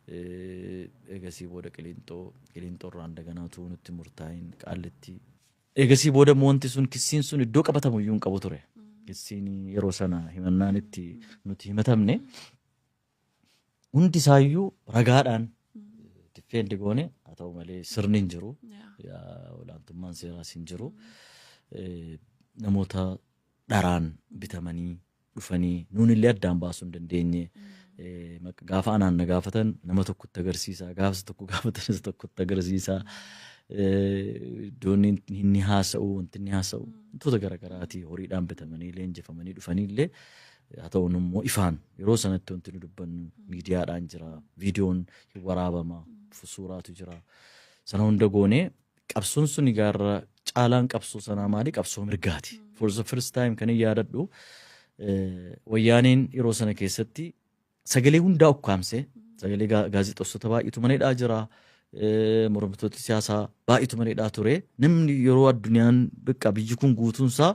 eegasii booda Qiliinxoo, Qiliinxoo irraa indaganaatu nutti murtaa'in Qaallitti. Eegasii booda immoo wanti sun, kissiin sun iddoo qabatamu iyyuu hin qabu ture. Kissiin yeroo sana himannaan itti nuti himatamne hundi isaayyuu ragaadhaan defend goone. Haa ta'u malee sirni hin jiru. Olaantummaan seeraas hin jiru. Namoota dharaan bitamanii dhufanii nuun illee addaan baasuu hin dandeenye. Gaafa anaan na gaafatan nama tokkotti agarsiisa. Gaafa isa tokko gaafatan isa tokkotti agarsiisa. Iddoon inni haasa'u, wanti inni haasa'u wantoota garaagaraati. Horiidhaan bitamanii leenjifamanii dhufanii illee haa ta'u, immoo ifaan yeroo sanatti wanti nu dubbannu miidiyaadhaan jira, viidiyoon hin waraabama, suuraatu jira. Sana hunda goonee qabsoon sun gaarra caalaan qabsoo sanaa maali? Qabsoo mirgaati. For the first time kan hin yaadadhu, wayyaaneen yeroo sana keessatti sagalee hundaa ukkaamsee, sagalee gaazexeessota baay'eetu mana hidhaa jira. Mormitoota siyaasaa baay'eetu mana hidhaa ture. Namni yeroo addunyaan bakka biyyi kun guutuunsaa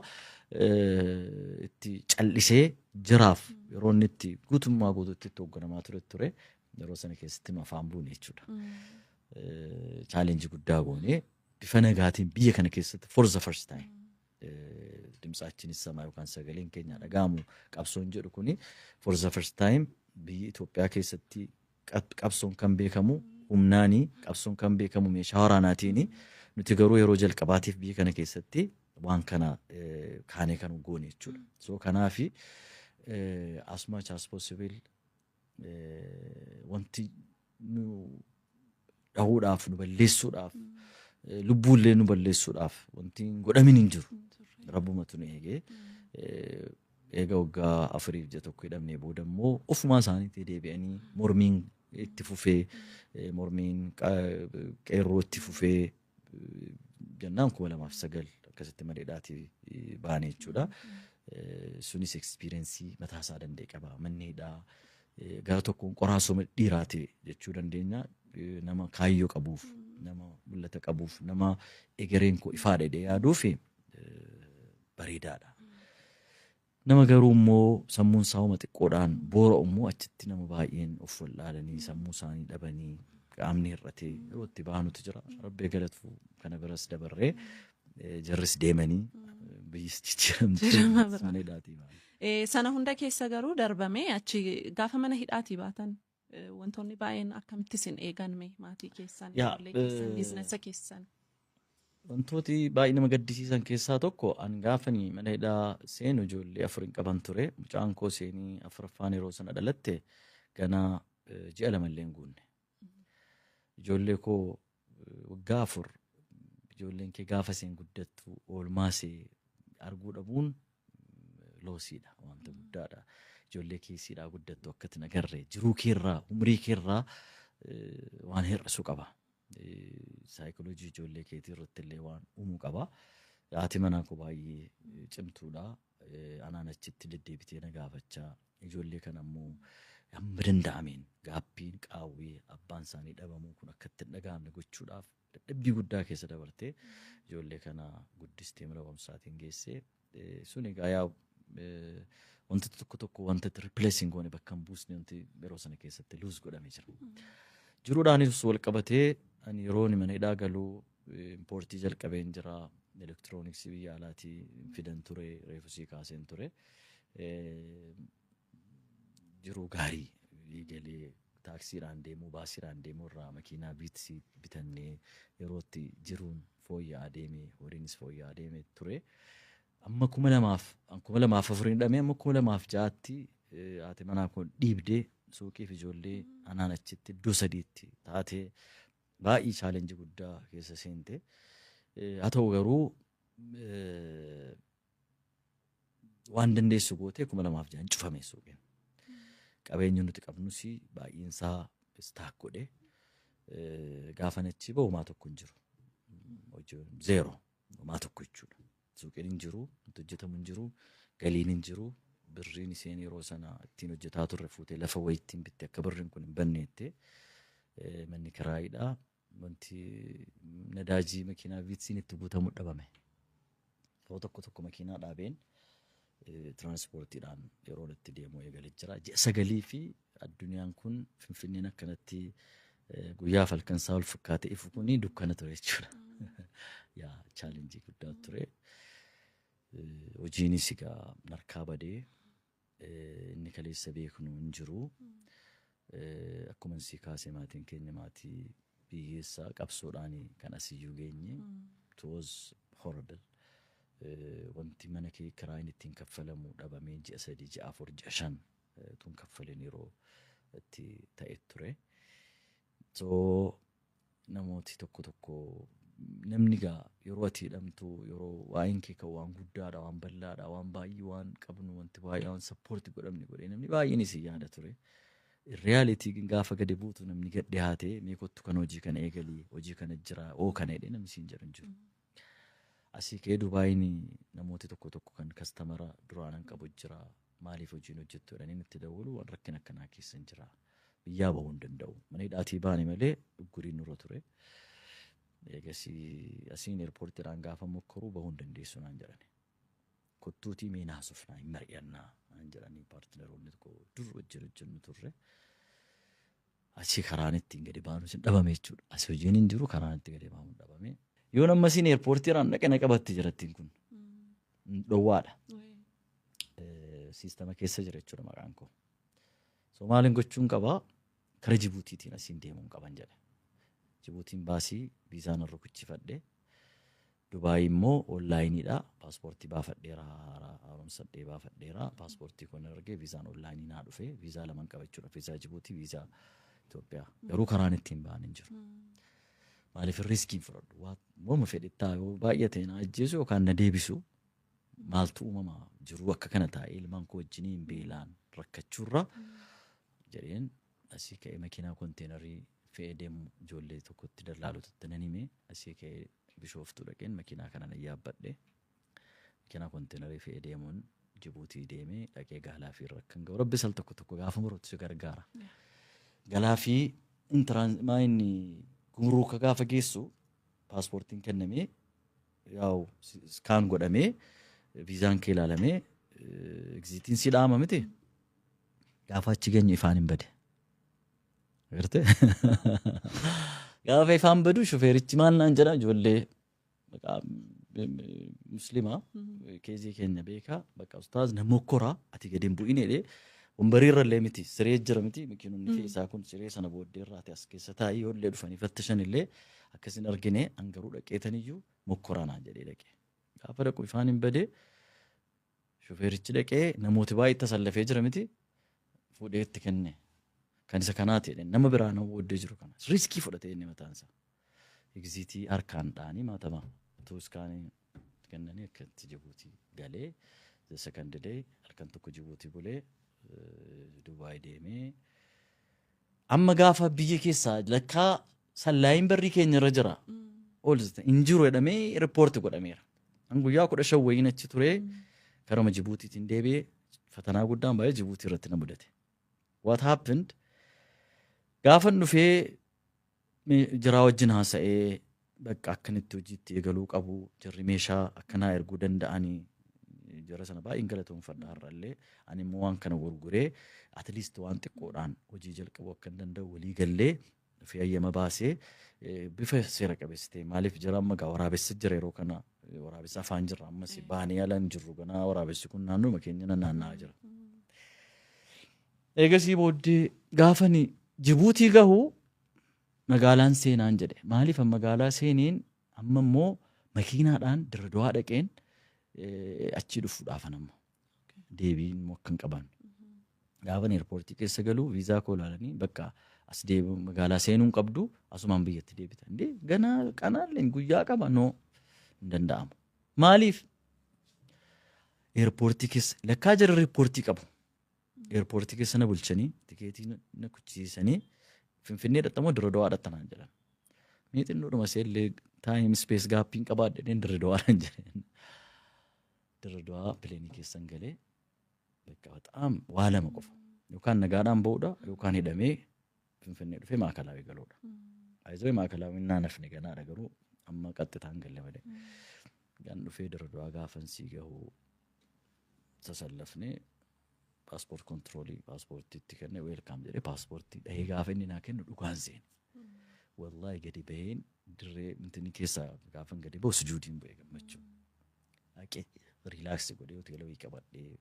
itti callisee jiraaf, yeroo inni itti guutummaa guutuutti itti hoogganamaa ture. Yeroo sana keessatti nu afaan buune jechuudha. Challenge guddaa goonee bifa nagaatiin biyya kana keessatti for the first time. ድምፃችን ይሰማ yookaan sagaleen keenya dhaga'amu qabsoon jedhu kuni for the first time biyya Itoophiyaa keessatti qabsoon kan beekamu humnaanii, qabsoon kan beekamu meeshaa waraanaatiini. Nuti garuu yeroo jalqabaatiif biyya kana keessatti waan kana kaanee kan goone jechuudha. So kanaafi as much as possible wanti nu dhahuudhaaf, nu balleessuudhaaf, lubbuullee nu balleessuudhaaf wanti hin godhamin hin jiru. Rabbumatu nu eegee. Eega waggaa 4 fi ji'a 1 hidhamnee booda immoo ofumaa isaaniitti deebi'anii mormiin itti fufee, mormiin qeerroo itti fufee jennaan 2009 akkasitti mana hidhaatii baane jechuudha. Sunis experience mataa isaa danda'e qaba. Manni hidhaa gara tokkoon qoraasoma dhiiraati jechuu dandeenya. Nama kaayyoo qabuuf, nama mul'ata qabuuf, nama egereen koo ifaadha jedhee yaaduuf bareedaadha. Nama garuu immoo sammuun isaa homa xiqqoodhaan boora'u immoo achitti nama baay'een of wallaalanii, sammuu isaanii dhabanii, qaamni hir'atee yeroo itti baanutu jira. Rabbi galatu kana biras dabarree jarris deemanii biyyis jijjiiramtee Jijjiirama biraa. mana hidhaatii baane. Sana hunda keessa garuu darbamee achi gaafa mana hidhaatii baatan wantoonni baay'een akkamitti isin eeganme, maatii keessan, ijoollee keessan, business keessan? Wantooti baay'ee nama gaddisiisan keessaa tokko, an gaafani mana hidhaa seenu ijoollee afur hin qaban ture. Mucaan koo seenii afuraffaan yeroo sana dhalatte ganaa ji'a 2 illee hin guunne. Ijoollee koo waggaa 4, ijoolleen kee gaafa isheen guddattu oolmaa ishee arguu dhabuun lossiidha, wanta guddaadha. Ijoollee keessiidhaa guddattu akkatti hin agarre jiruu keerraa, umrii keerraa waan hir'isu qaba. Saayikooloojii ijoollee keetii irratti illee waan uumuu qaba. Haati manaa koo baay'ee cimtuudha. Anaan achitti deddeebitee na gaafachaa, ijoollee kana immoo hamma danda'ameen gaabbiin qaawwee abbaan isaanii dhabamuu kun akka itti hin dhaga'amne gochuudhaaf dadhabbii guddaa keessa dabartee ijoollee kana guddistee mana barumsaatiin geessee. Sun egaa yaa wanti tokko tokko wanta itti replace hin goone, bakka hin buusne, wanti yeroo sana keessatti lose godhamee jira. Jiruudhaanis wal qabatee ani yeroo inni mana hidhaa galuu import jalqabeen jira. Elektirooniksii biyya alaatii fidan ture, reefu sii kaaseen ture. Jiruu gaarii galee taaksiidhaan deemuu, baasiidhaan deemuu irraa makiinaa Vitz bitannee yerootti jiruun fooyya'aa deeme, horiinis fooyya'aa deeme ture. Amma 2004n hidhamee amma 2006tti haati manaa kun dhiibdee suuqii fi ijoollee anaan achitti iddoo sadiitti taatee baay'ee challenge guddaa keessa seente. Haa ta'u garuu waan dandeessu gootee 2006n cufame suuqiin. Qabeenyi nuti qabnus baay'een isaa stuck godhe. Gaafan achi bahu homaa tokko hin jiru. Zero, homaa tokko jechuudha. Suuqiin hin jiru, wanti hojjetamu hin jiru, galiin hin jiru. Birriin isheen yeroo sana ittiin hojjetaa turre fuutee lafa wayii ittiin bitte akka birriin kun hin banneette. Manni kiraayiidha. Wanti nadaajii makiinaa Vitziin itti guutamu dhabame. Yeroo tokko tokko makiinaa dhaabeen tiraanspoortiidhaan yeroo itti deemu eegalee jira. Ji'a 9 fi addunyaan kun Finfinneen akkanatti guyyaa fi halkan isaa wal fakkaatee ifu kuni dukkana ture jechuudha. Yaa, challenge guddaa ture. Hojiinis egaa narkaa badee inni kaleessa beeknu hin jiru. Akkuma sii kaasee maatiin keenya maatii biyyeessaa qabsoodhaan kan asiyyuu geenye. It was horrible. Wanti mana kee kiraayin ittiin kaffalamu dhabamee ji'a 3, ji'a 4, ji'a 5 tun kaffalin yeroo itti ta'e ture. So namooti tokko tokko, namni gaa yeroo ati hidhamtu, yeroo waa'een kee kan waan guddaadha, waan bal'aadha, waan baay'ee waan qabnu, wanti baay'ee waan support godhamne godhee namni baay'een isin yaada ture. Reality gaafa gadi buutu namni gad dhiyaatee mee kottu kan hojii kana eegalii, hojii kana jira oo kana jedhee namni siin jedhu hin jiru. Asii ka'ee Dubaayin namooti tokko tokko kan customer duraanan qabu jira, maaliif hojiin hojjettu jedhanii nutti dawwalu, waan rakkina akkanaa keessa hin jira. Biyyaa bahuu hin danda'u. Mana hidhaatii baane malee ugguriin nurra ture. Eegasii asiin airportiidhaan gaafa mokkoruu bahuu hin dandeessu naan jedhani. Kottuutii mee naasofnaa, hin mari'annaa naan jedhanii partneroonni tokko dur wajjin hojjennu turre. Achii karaan ittiin gadi baanu sin dhabame jechuudha. As hojiin hin jiru, karaan itti gadi baanu dhabame. Yoon ammasiin airportiidhaan dhaqe na qabatti jirattiin kun. Dhowwaadha. Siistama keessa jira jechuudha maqaan koo. So maaliin gochuun qabaa? Kara Jibuutiitiin asiin deemuun qaban jedhe. Jibuutiin baasii viizaan rukuchifadhe. Dubaay immoo onlineiidha. Paaspoortii baafadheera, haaromsadhee baafadheera. Paaspoortii kun argee viizaan onlineii naa dhufe. Viizaa laman qaba jechuudha. Viizaa Jibuutii, viizaa Itoophiyaa. Garuu karaan ittiin ba'an hin jiru. Maaliif riskiin fudhadhu? Waanuma fedhe yoo baay'ate na ajjeesu yookaan na deebisu, maaltu uumama jiru akka kana taa'ee ilmaan koo wajjiniin beelaan rakkachuurra jedheen asii ka'ee makiinaa konteenarii fe'ee deemu ijoollee tokkotti dallaalotatti nan hime. Asii ka'ee Bishooftuu dhaqeen makiinaa kana nan yaabbadhe. Makiinaa konteenarii fe'ee deemuun Jibuutii deemee dhaqee gaalaa fi irra kan ga'u, Rabbi sal tokko tokko gaafa murutti si gargaara. Galaa fi maa inni gumruuka gaafa geessu paaspoortiin kennamee, yaa'u scan godhamee, viizaan kee ilaalamee, exitiin si dhaama miti. Gaafa achi geenyu ifaan hin bade. Agartee? Gaafa ifaan badu shufeerichi maal naan jedha? Ijoollee maqaa muslimaa keezii keenya beekaa, bakka ustaaz na mokkoraa, ati gadi hin bu'in jedhee. Wambarii irra illee miti, siree jira miti, makiinonni keessaa kun siree sana booddee irraa ati as keessa taa'ii, yoo illee dhufanii fattashan illee akkasin argine, an garuu dhaqeetaniyyuu mokkoraa naan jedhee dhaqee. Gaafa dhaqu ifaan hin badee, shufeerichi dhaqee namooti baay'ee tasallafee jira miti, fuudhee itti kenne. Kan isa kanaati jedheen, nama biraa nama booddee jiru kana riskii fudhatee inni mataan isaa. Exitii harkaan dha'anii maatama utuu scanii kennanii akka itti Jibuutii galee, the second day halkan tokko Jibuutii bulee Dubaay deemee, amma gaafa biyya keessaa lakkaa sallaayin barrii keenya irra jira. Ol hin jiru jedhamee riippoorti godhameera. An guyyaa 15 wayiin achi turee karama Jibuutiitiin deebi'ee, fatanaa guddaan baay'ee Jibuutii irratti na mudate. What happened? Gaafan dhufee jiraa wajjin haasa'ee, bakka akkanitti hojiitti eegaluu qabu, jarri meeshaa akkanaa erguu danda'anii, jara sana baay'een galatoomfadha har'allee. Ani immoo waan kana gurguree at least waan xiqqoodhaan hojii jalqabuu akka hin danda'u walii gallee, dhufee hayyama baasee bifa seera qabeessa ta'e. Maaliif jara amma gaa waraabessi jira, yeroo kana waraabessa afaan jirra, ammas baanee ala hin jirru, ganaa waraabessi kun naannoo keenya naanna'aa jira. Eegasii booddee gaafani Jibuutii gahu magaalaan seenaan jedhe. Maaliif magaalaa seeneen? Amma immoo makiinaadhaan Dirredawaa dhaqeen achii dhufuudhaafan amma. Deebiin immoo akka hin qaban. Gaafan airportii keessa galuu viizaa koo ilaalanii, bakka as deebi'u magaalaa seenuu hin qabdu, asumaan biyyatti deebita. Indee ganaa qanaalleen guyyaa qaba, no, hin danda'amu. Maaliif? Airportii keessa lakkaa jara riippoortii qabu. Airportii keessa na bulchanii, tikeetii na kuchisiisanii, Finfinnee dhaxxamoo Dirredawaa dhaxxanaan jedhan. Mee xinnoodhuma seellee time space gapiin qabaadhe jedheen, Dirredawaadhaan jedheen. Dirredawaa planeii keessan galee, bakka በጣም waa lama qofa. Yookaan nagaadhaan ba'uudha yookaan hidhamee Finfinnee dhufee maakalaawii galuudha. Ayizoo maakalaawii naan hafne ganaadha, garuu amma qaxxitaan galle malee. Gan dhufee Dirredawaa gaafan sii gahu tasallafnee passport controlii paaspoortii itti kenne, welcome jedhee paaspoortii dhahee gaafa inni naa kennu dhugaan seene. Wallaahi gadi baheen dirree intini keessaa gaafan gadi bahu sujuudiin bu'e gammachuu. Dhaqee relax godhee hoteela wayii qabadhee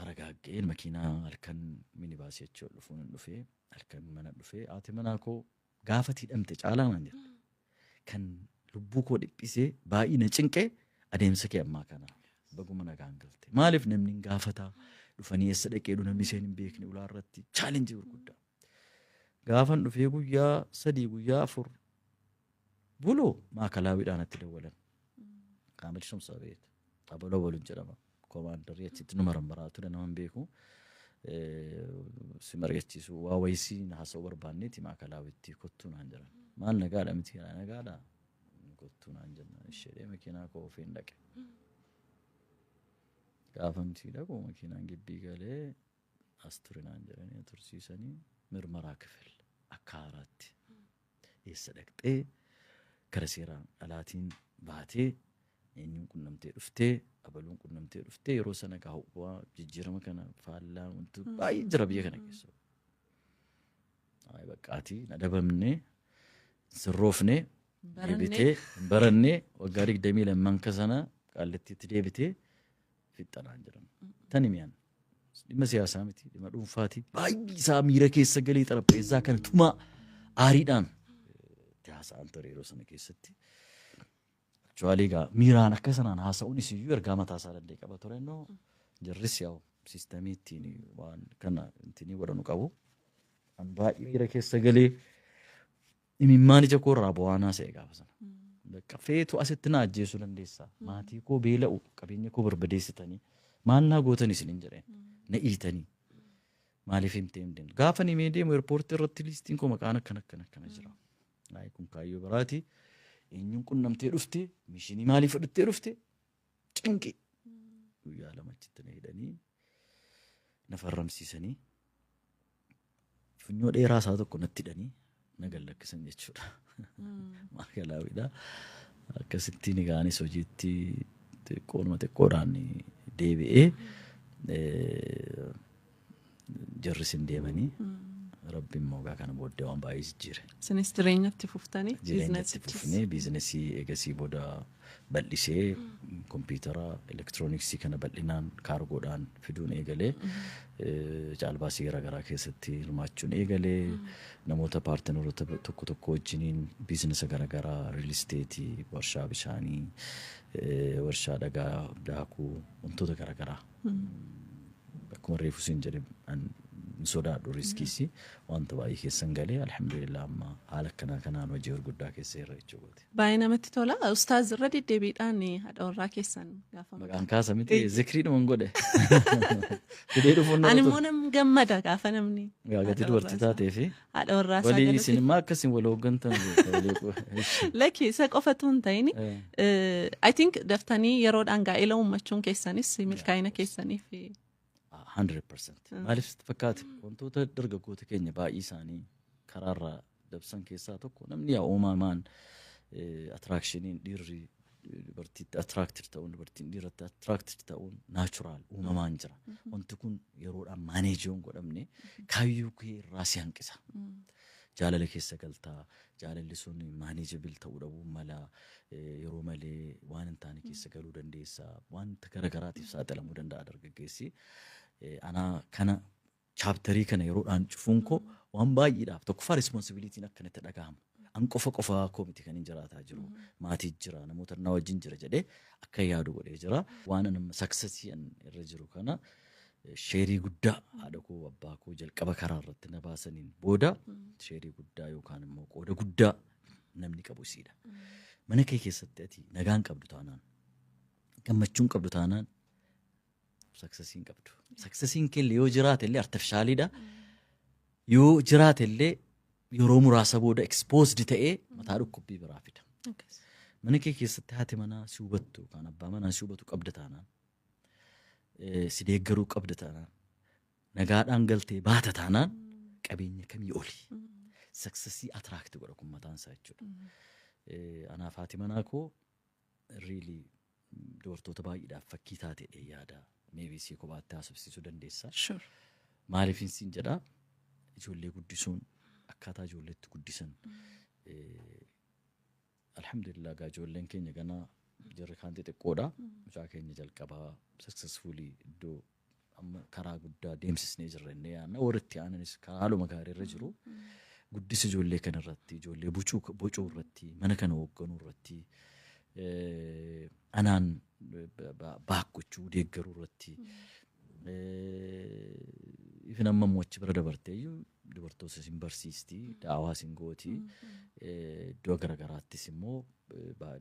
taragaaggeen makiinaa halkan minibaasii achi ol dhufuun hin dhufee, halkan mana dhufee, haati manaa koo gaafa hidhamte caalaa naan jette. Kan lubbuu koo dhiphisee baay'ee na cinqee adeemsa kee ammaa kana, baguma nagaan galte. Maaliif namni hin gaafataa dhufanii eessa dhaqee namni isheen hin beekne ulaa irratti challengeii gurguddaa. Gaafan dhufee guyyaa 3 guyyaa 4 buluu maakalaawiidhaan itti dawwalan. Kaamil Shamsaa beektu. Abaloo baluun jedhama. Koomaandarii achitti nu marammaraa ture, nama hin beeku. Si mari'achiisu waa wayisii haasa'uu barbaanneeti maakalaawitti kottuu naan jedhan. Maal, nagaadha miti? Nagaadha, kottuu naan jenna. Isheedhee makiinaa koo ofiin dhaqe. Gaafamtii dhaqu makiinaan gibbii galee as ture naan jedhanii tursiisanii, mirmaraa kifil akka haaraatti eessa dhaqxee, kara seeraan alaatiin baatee, eenyuun qunnamtee dhuftee, abaluun qunnamtee dhuftee? Yeroo sana gaa jijjiirama kana faallaa wanti baay'ee jira biyya kana keessa. Baqqaatii na dabamnee sirroofnee deebitee hin barannee waggaa 22 ka sana. Qaallittiitti deebitee fixxanaan jedhan. Tani mi'an. Dhimma siyaasaa miti, dhimma dhuunfaati. Baay'ee isaa miira keessa galee xarapheessaa kana tumaa aariidhaan itti haasa'an ture yeroo sana keessatti. Actually egaa miiraan akka sanaan haasa'uunis iyyuu ergaa mataa isaa danda'e qaba ture, no jarris yaa'u systemii ittiin waan kana ittiin godhanu qabu. An baay'ee miira keessa galee imimmaan ija koo irraa bu'aa naasa'e gaafa sana. Bakka feetu asitti na ajjeesuu dandeessaa. Maatii koo beela'u, qabeenya koo barbadeessitanii, maal naa gootan isiniin jedheen, na iitanii. Maaliif himtee hin deemtu? Gaafa himee deemu airportii irratti listiin koo maqaan akkana akkana akkana jira. Naayii kun kaayyoo biraati. Eenyuun qunnamtee dhufte? Missionii maalii fudhattee dhufte? Cinqi. Guyyaa 2 achitti na hidhanii, na farramsiisanii, funyoo dheeraa isaa tokko natti hidhanii na gallakkisan jechuudha. Maakalaawidha. Akkasittiin egaa anis hojiitti xiqqoodhuma xiqqoodhaan deebi'ee, jarris hin deemanii, Rabbi immoo egaa kana booddee waan baay'ee jijjiire. Isinis jireenyatti fuftanii. Jireenyatti fufnee, businessii eegasii booda bal'isee, kompiitara, elektirooniksii kana bal'inaan cargodhaan fiduun eegalee, caalbaasii garaagaraa keessatti hirmaachuun eegalee, namoota partneroota tokko tokko wajjiniin businessa garaagaraa, real estateii, warshaa bishaanii, warshaa dhagaa daakuu, wantoota garaagaraa. Akkuma reefu siin jedhe, hin sodaadhu riskiis, wanta baay'ee keessan galee, alhamdulillah, amma haala akkanaa kanaan hojii gurguddaa keessa irra jechuudha. Baay'ee namatti tola. Ustaaz, irra deddeebiidhaan haadha warraa keessan gaafa Maqaan kaasa miti, zikriidhuma hin godhe. Fidee dhufuun Ani immoo nam gammada gaafa namni Gaagati dubartii taatee fi haadha warraa isaa walii isin immoo akkasiin wal hooggantan. Lakki, isa qofatu hin ta'in. I think daftanii yeroodhaan gaa'ela uummachuun keessanis milkaa'ina keessaniif. 100%. Maaliif sitti fakkaate? Wantoota dargaggoota keenya baay'ee isaanii karaarraa dabsan keessaa tokko, namni yaa uumamaan attractioniin dhiirri dubartiitti attracted ta'uun, dubartiin dhiiratti attracted ta'uun natural uumamaan jira. Wanti kun yeroodhaan manage yoo hin godhamne kaayyoo kee irraa si hanqisa. Jaalala keessa galtaa, jaalalli sun manageable ta'uu dhabuu mala, yeroo malee waan hin taane keessa galuu dandeessa, wanta garagaraatiif saaxilamuu danda'a dargaggeessi. Anaa kana chapterii kana yeroodhaan cufuun koo waan baay'eedhaaf, tokkoffaa responsibilityn akkanatti dhaga'amu. An qofa qofaa koo miti kan hin jiraataa jiru. Maatii jira, namoota na wajjin jira jedhee akka yaadu godhee jira. Waan an amma successii an irra jiru kana shareii guddaa haadha koo, abbaa koo jalqaba karaa irratti na baasaniin booda shareii guddaa yookaan immoo qooda guddaa namni qabu isiidha. Mana kee keessatti ati nagaan qabdu taanaan, gammachuun qabdu taanaan, successiin qabdu. Successiin kee illee yoo jiraate illee artificialiidha. Yoo jiraate illee yeroo muraasa booda exposed ta'ee mataa dhukkubbii biraa fida. Mana kee keessatti haati manaa si hubattu yookaan abbaa manaa si hubatu qabda taanaan, si deeggaruu qabda taanaan, nagaadhaan galtee baata taanaan, qabeenya kamii oli. Successii attract godha kun mataan isaa jechuudha. Anaaf haati manaa koo really dubartoota baay'eedhaaf fakkii taatee yaada. Maybe si kophaatti haasofsiisuu dandeessa. Sure. Maaliifin siin jedhaa, ijoollee guddisuun, akkaataa ijoolleetti guddisan, alhamdulillah gaa ijoolleen keenya ganaa jarri kaan xixiqqoodha. Mucaa keenya jalqabaa successfully iddoo amma karaa guddaa deemsisnee jirra innee yaadna. Warri itti aananis haaluma gaarii irra jiru. Guddisa ijoollee kana irratti, ijoollee bocuu irratti, mana kana hoogganuu irratti, anaan baakkochuu deeggaruu irratti, ifin amma immoo achi bira dabartee iyyuu dubartoota isin barsiisti, daawaa isin gooti, iddoo garaagaraattis immoo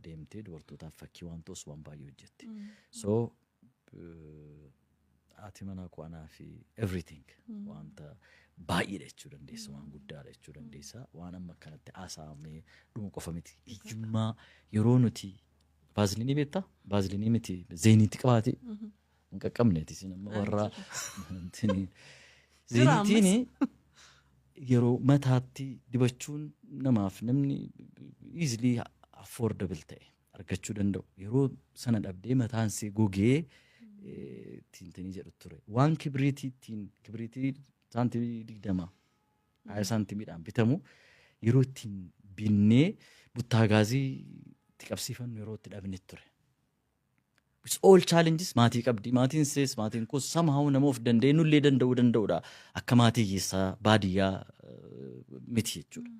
deemtee dubartootaaf fakkii waan ta'us waan baay'ee hojjette. So haati manaa koo anaa fi everything, wanta baay'eedha jechuu dandeessa, waan guddaadha jechuu dandeessa, waan amma akkanatti haasa'amee dhumu qofa miti. Hiyyummaa yeroo nuti Vaselinii beektaa? Vaselinii miti, zeeniitti qabaate hin qaqqabneeti isin amma warra zeenitiin yeroo mataatti dibachuun namaaf namni easily affordable ta'e argachuu danda'u. Yeroo sana dhabdee mataan see gogee ittiin jedhu ture. Waan kibriitii ittiin kibriitii saantimii 20, 20 saantimiidhaan bitamu yeroo ittiin binnee buttaa gaazii itti qabsiifannu yeroo itti dhabne ture. With all challenges maatii qabdi. Maatiin sees, maatiin koos somehow nama of danda'e nullee danda'uu danda'udha. Akka maatii hiyyeessaa baadiyyaa miti jechuudha.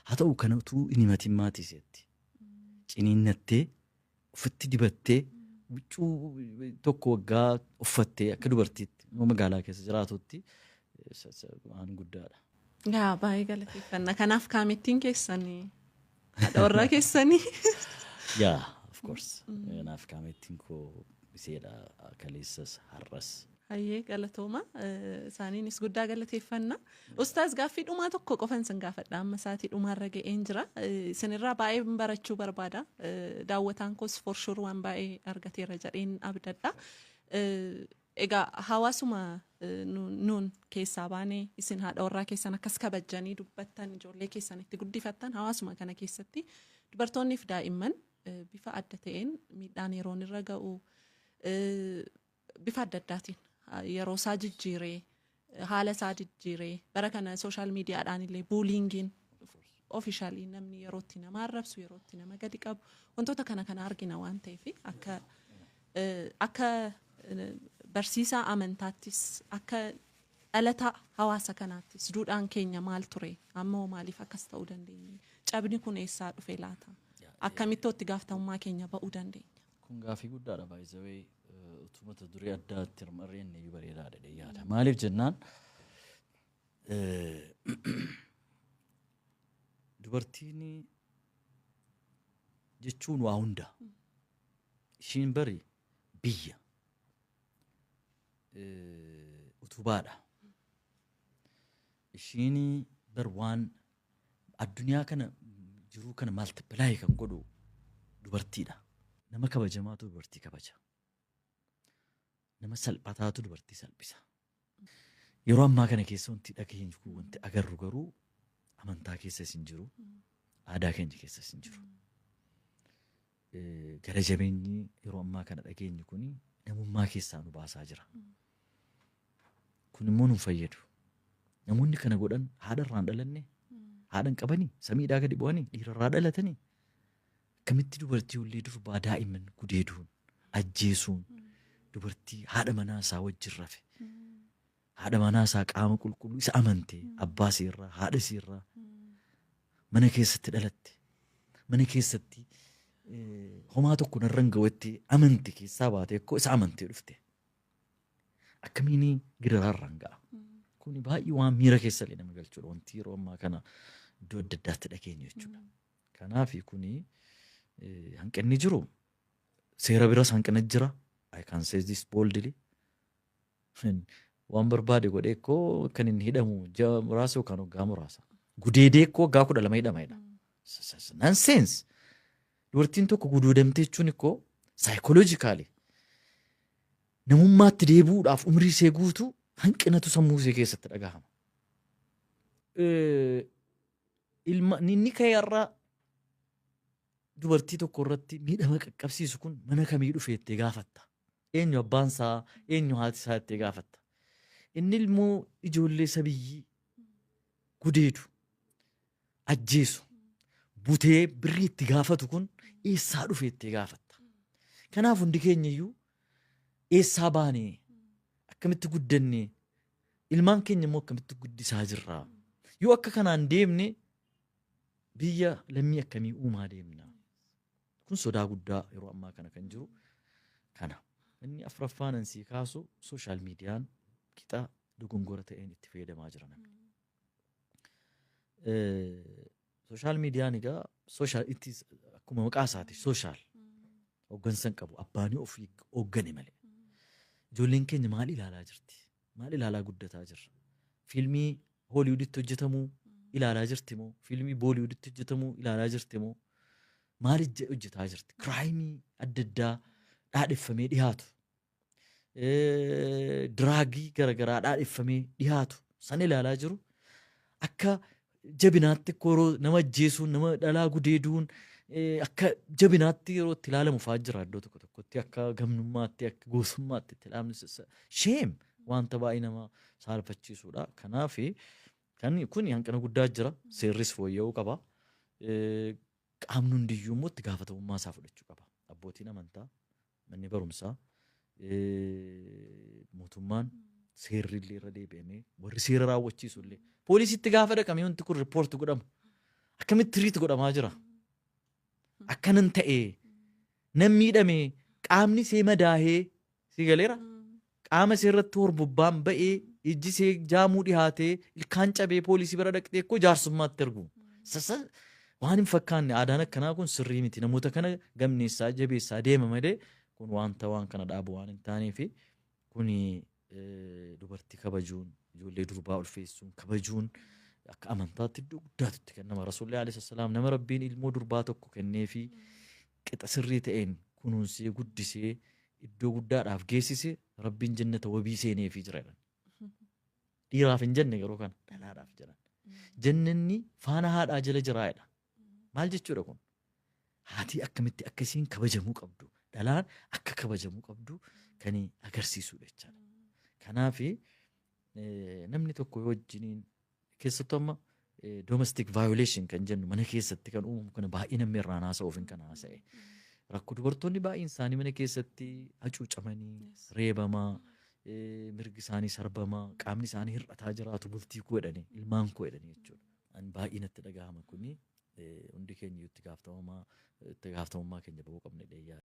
Haa ta'u, kana utuu hin himatin maatii iseetti ciniinnattee, ofitti dibattee, huccuu tokko waggaa uffattee, akka dubartiitti nama magaalaa keessa jiraatutti waan guddaadha. Yaa, baay'ee galateeffanna. Kanaaf kaamettiin keessanii haadha warraa keessanii. Yeah, of course. Kanaaf kaamettiin koo iseedha, kaleessas har'as. Hayyee, galatooma. Isaaniinis guddaa galateeffanna. Ustaaz, gaaffii dhumaa tokko qofan sin gaafadha. Amma sa'aatii dhumaarra ga'een jira. Isinirraa baay'ee barachuu barbaada. Daawwataan koos for sure waan baay'ee argateera jedheen abdadha. Egaa hawaasuma nuun keessaa baanee, isin haadha warraa keessan akkas kabajjanii dubbattan, ijoollee keessan itti guddifattan, hawaasuma kana keessatti dubartoonnii fi daa'imman bifa adda ta'een miidhaan yeroon irra ga'u, bifa adda addaatiin yeroo isaa jijjiiree, haala isaa jijjiiree, bara kana social mediadhaan illee bullyingiin officially namni yeroo itti nama arrabsu, yeroo itti nama gadi qabu, wantoota kana kana argina waan ta'eef, akka barsiisaa amantaattis, akka dhalataa hawaasa kanaattis, duudhaan keenya maal ture? Amma maaliif akkas ta'uu dandeenye? Cabni kun eessaa dhufe laata? Akkamitti itti gaafatamummaa keenya ba'uu dandeenya? Kun gaaffii guddaadha, baay'isawee utuu mata duree addaatti hirmarreen iyyuu bareedaadha jedhee yaada. Maaliif jennaan, dubartiin jechuun waa hunda. Ishiin bari biyya utubaadha. Ishiin bar waan addunyaa kana jiruu kana multiply kan godhu dubartiidha. Nama kabajamaatu dubartii kabaja. Nama salphataatu dubartii salphisa. Yeroo ammaa kana keessa wanti dhageenyu kun, wanti agarru garuu amantaa keessas hin jiru, aadaa keenya keessas hin jiru. Gara jabeenyi yeroo ammaa kana dhageenyu kun namummaa keessaa nu baasaa jira. Kun immoo nu fayyadu. Namoonni kana godhan haadha irraa hin dhalanne, haadha hin qabanii, samiidhaa gadi bu'anii, dhiirarraa dhalatanii. Akkamitti dubartii ullee durbaa daa'imman gudeeduun, ajjeesuun, dubartii haadha manaa isaa wajjin rafe, haadha manaa isaa qaama qulqulluu isa amantee, abbaa seerraa, haadha seerraa, mana keessatti dhalatte, mana keessatti homaa tokko narra hin ga'utti amante keessaa baatee akkoo isa amantee dhufte. Akkamiin gidiraarraan ga'a? Kuni baay'ee waan miira keessa illee nama galchuudha. Wanti yeroo ammaa kana iddoo adda addaatti dhageenyu jechuudha. Kanaaf kuni hanqinni jiru seera biras hanqina jira. I can say this boldly. Waan barbaade godhee koo kan inni hidhamu ji'a muraasa yookaan waggaa muraasa. Gudeedee koo waggaa 12 hidhama jedha. Nonsense. Dubartiin tokko gudeedamtee jechuun koo psychologically namummaatti deebi'uudhaaf umrii ishee guutuu hanqinatu sammuu ishee keessatti dhagahama. Ilma inni ka'e har'a dubartii tokko irratti miidhama qaqqabsiisu kun mana kamii dhufe jettee gaafatta. Eenyu abbaan isaa, eenyu haati isaa jettee gaafatta. Inni ilmoo ijoollee sabiyyii gudeedu, ajjeesu, butee birrii itti gaafatu kun eessaa dhufe jettee gaafatta. Kanaaf hundi keenya iyyuu eessaa baanee, akkamitti guddanne, ilmaan keenya immoo akkamitti guddisaa jirra? Yoo akka kanaan deemne biyya lammii akkamii uumaa deemna? Kun sodaa guddaa yeroo ammaa kana kan jiru kana. Inni afuraffaan ansii kaasu, social mediaan qixa dogongora ta'een itti fayyadamaa jira namni. Social mediaan egaa social itti akkuma maqaa isaati social hooggansa hin qabu, abbaanii ofii hooggane malee. Ijoolleen keenya maal ilaalaa jirti? Maal ilaalaa guddataa jirra? Fiilmii Hooliwuditti hojjetamuu ilaalaa jirti moo? Fiilmii Booliwuditti hojjetamuu ilaalaa jirti moo? Maal hojjetaa jirti? Crime adda addaa dhaadheffamee dhiyaatu. Drug garaagaraa dhaadheffamee dhiyaatu san ilaalaa jiru. Akka jabinaatti yeroo nama ajjeesuun, nama dhalaa gudeeduun akka jabinaatti yeroo itti ilaalamu fa'aa jira iddoo tokko tokkotti, akka gamnummaatti, akka goosummaatti itti ilaalamu. Shame, wanta baay'ee nama saalfachiisudha. Kanaaf kan kun hanqina guddaa jira. Seerris fooyya'uu qaba. Qaamni hundiyyuu immoo itti gaafatamummaa isaa fudhachuu qaba. Abbootiin amantaa, Manni barumsaa, mootummaan, seerri illee irra deebi'amee, warri seera raawwachiisu illee, poolisitti gaafa dhaqamee wanti kun report godhamu akkamitti treat godhamaa jira? Akkanan ta'ee nan miidhame, qaamni see madaahee, si galeera, qaama see irratti horbobbaan ba'ee, ijji see jaamuu dhihaatee, ilkaan cabee, poolisii bira dhaqxee koo jaarsummaatti ergu. Sasa waan hin fakkaanne, aadaan akkanaa kun sirrii miti. Namoota kana gamneessaa jabeessaa deema malee kun wanta waan kana dhaabu waan hin taaneef, kuni dubartii kabajuun, ijoollee durbaa ulfeessuun, kabajuun akka amantaatti iddoo guddaatu itti kennama. Rasuulli alayhi salaam nama Rabbiin ilmoo durbaa tokko kenneefi qixa sirrii ta'een kunuunsee guddisee iddoo guddaadhaaf geessise, Rabbiin jannata wabii seeneefii jira jedhan. Dhiiraaf hin jenne yeroo kana, dhalaadhaaf jedhan. Jannanni faana haadhaa jala jiraa jedha. Maal jechuudha kun? Haati akkamitti akka isiin kabajamuu qabdu, dhalaan akka kabajamuu qabdu kan agarsiisudha jechaadha. Kanaaf namni tokko yoo wajjiniin, keessattuu amma domestic violation kan jennu, mana keessatti kan uumamu kana baay'ee namni irraan haasa'uuf hin kan haasa'e. Rakkoo dubartoonni baay'een isaanii mana keessatti hacuucamanii, reebamaa, mirgi isaanii sarbamaa, qaamni isaanii hir'ataa jiraatu, bultii koo jedhanii, ilmaan koo jedhanii jechuudha. Ani baay'ee natti dhagahama kuni, hundi keenya itti gaafatamummaa keenya bahuu qabna jedhee yaada.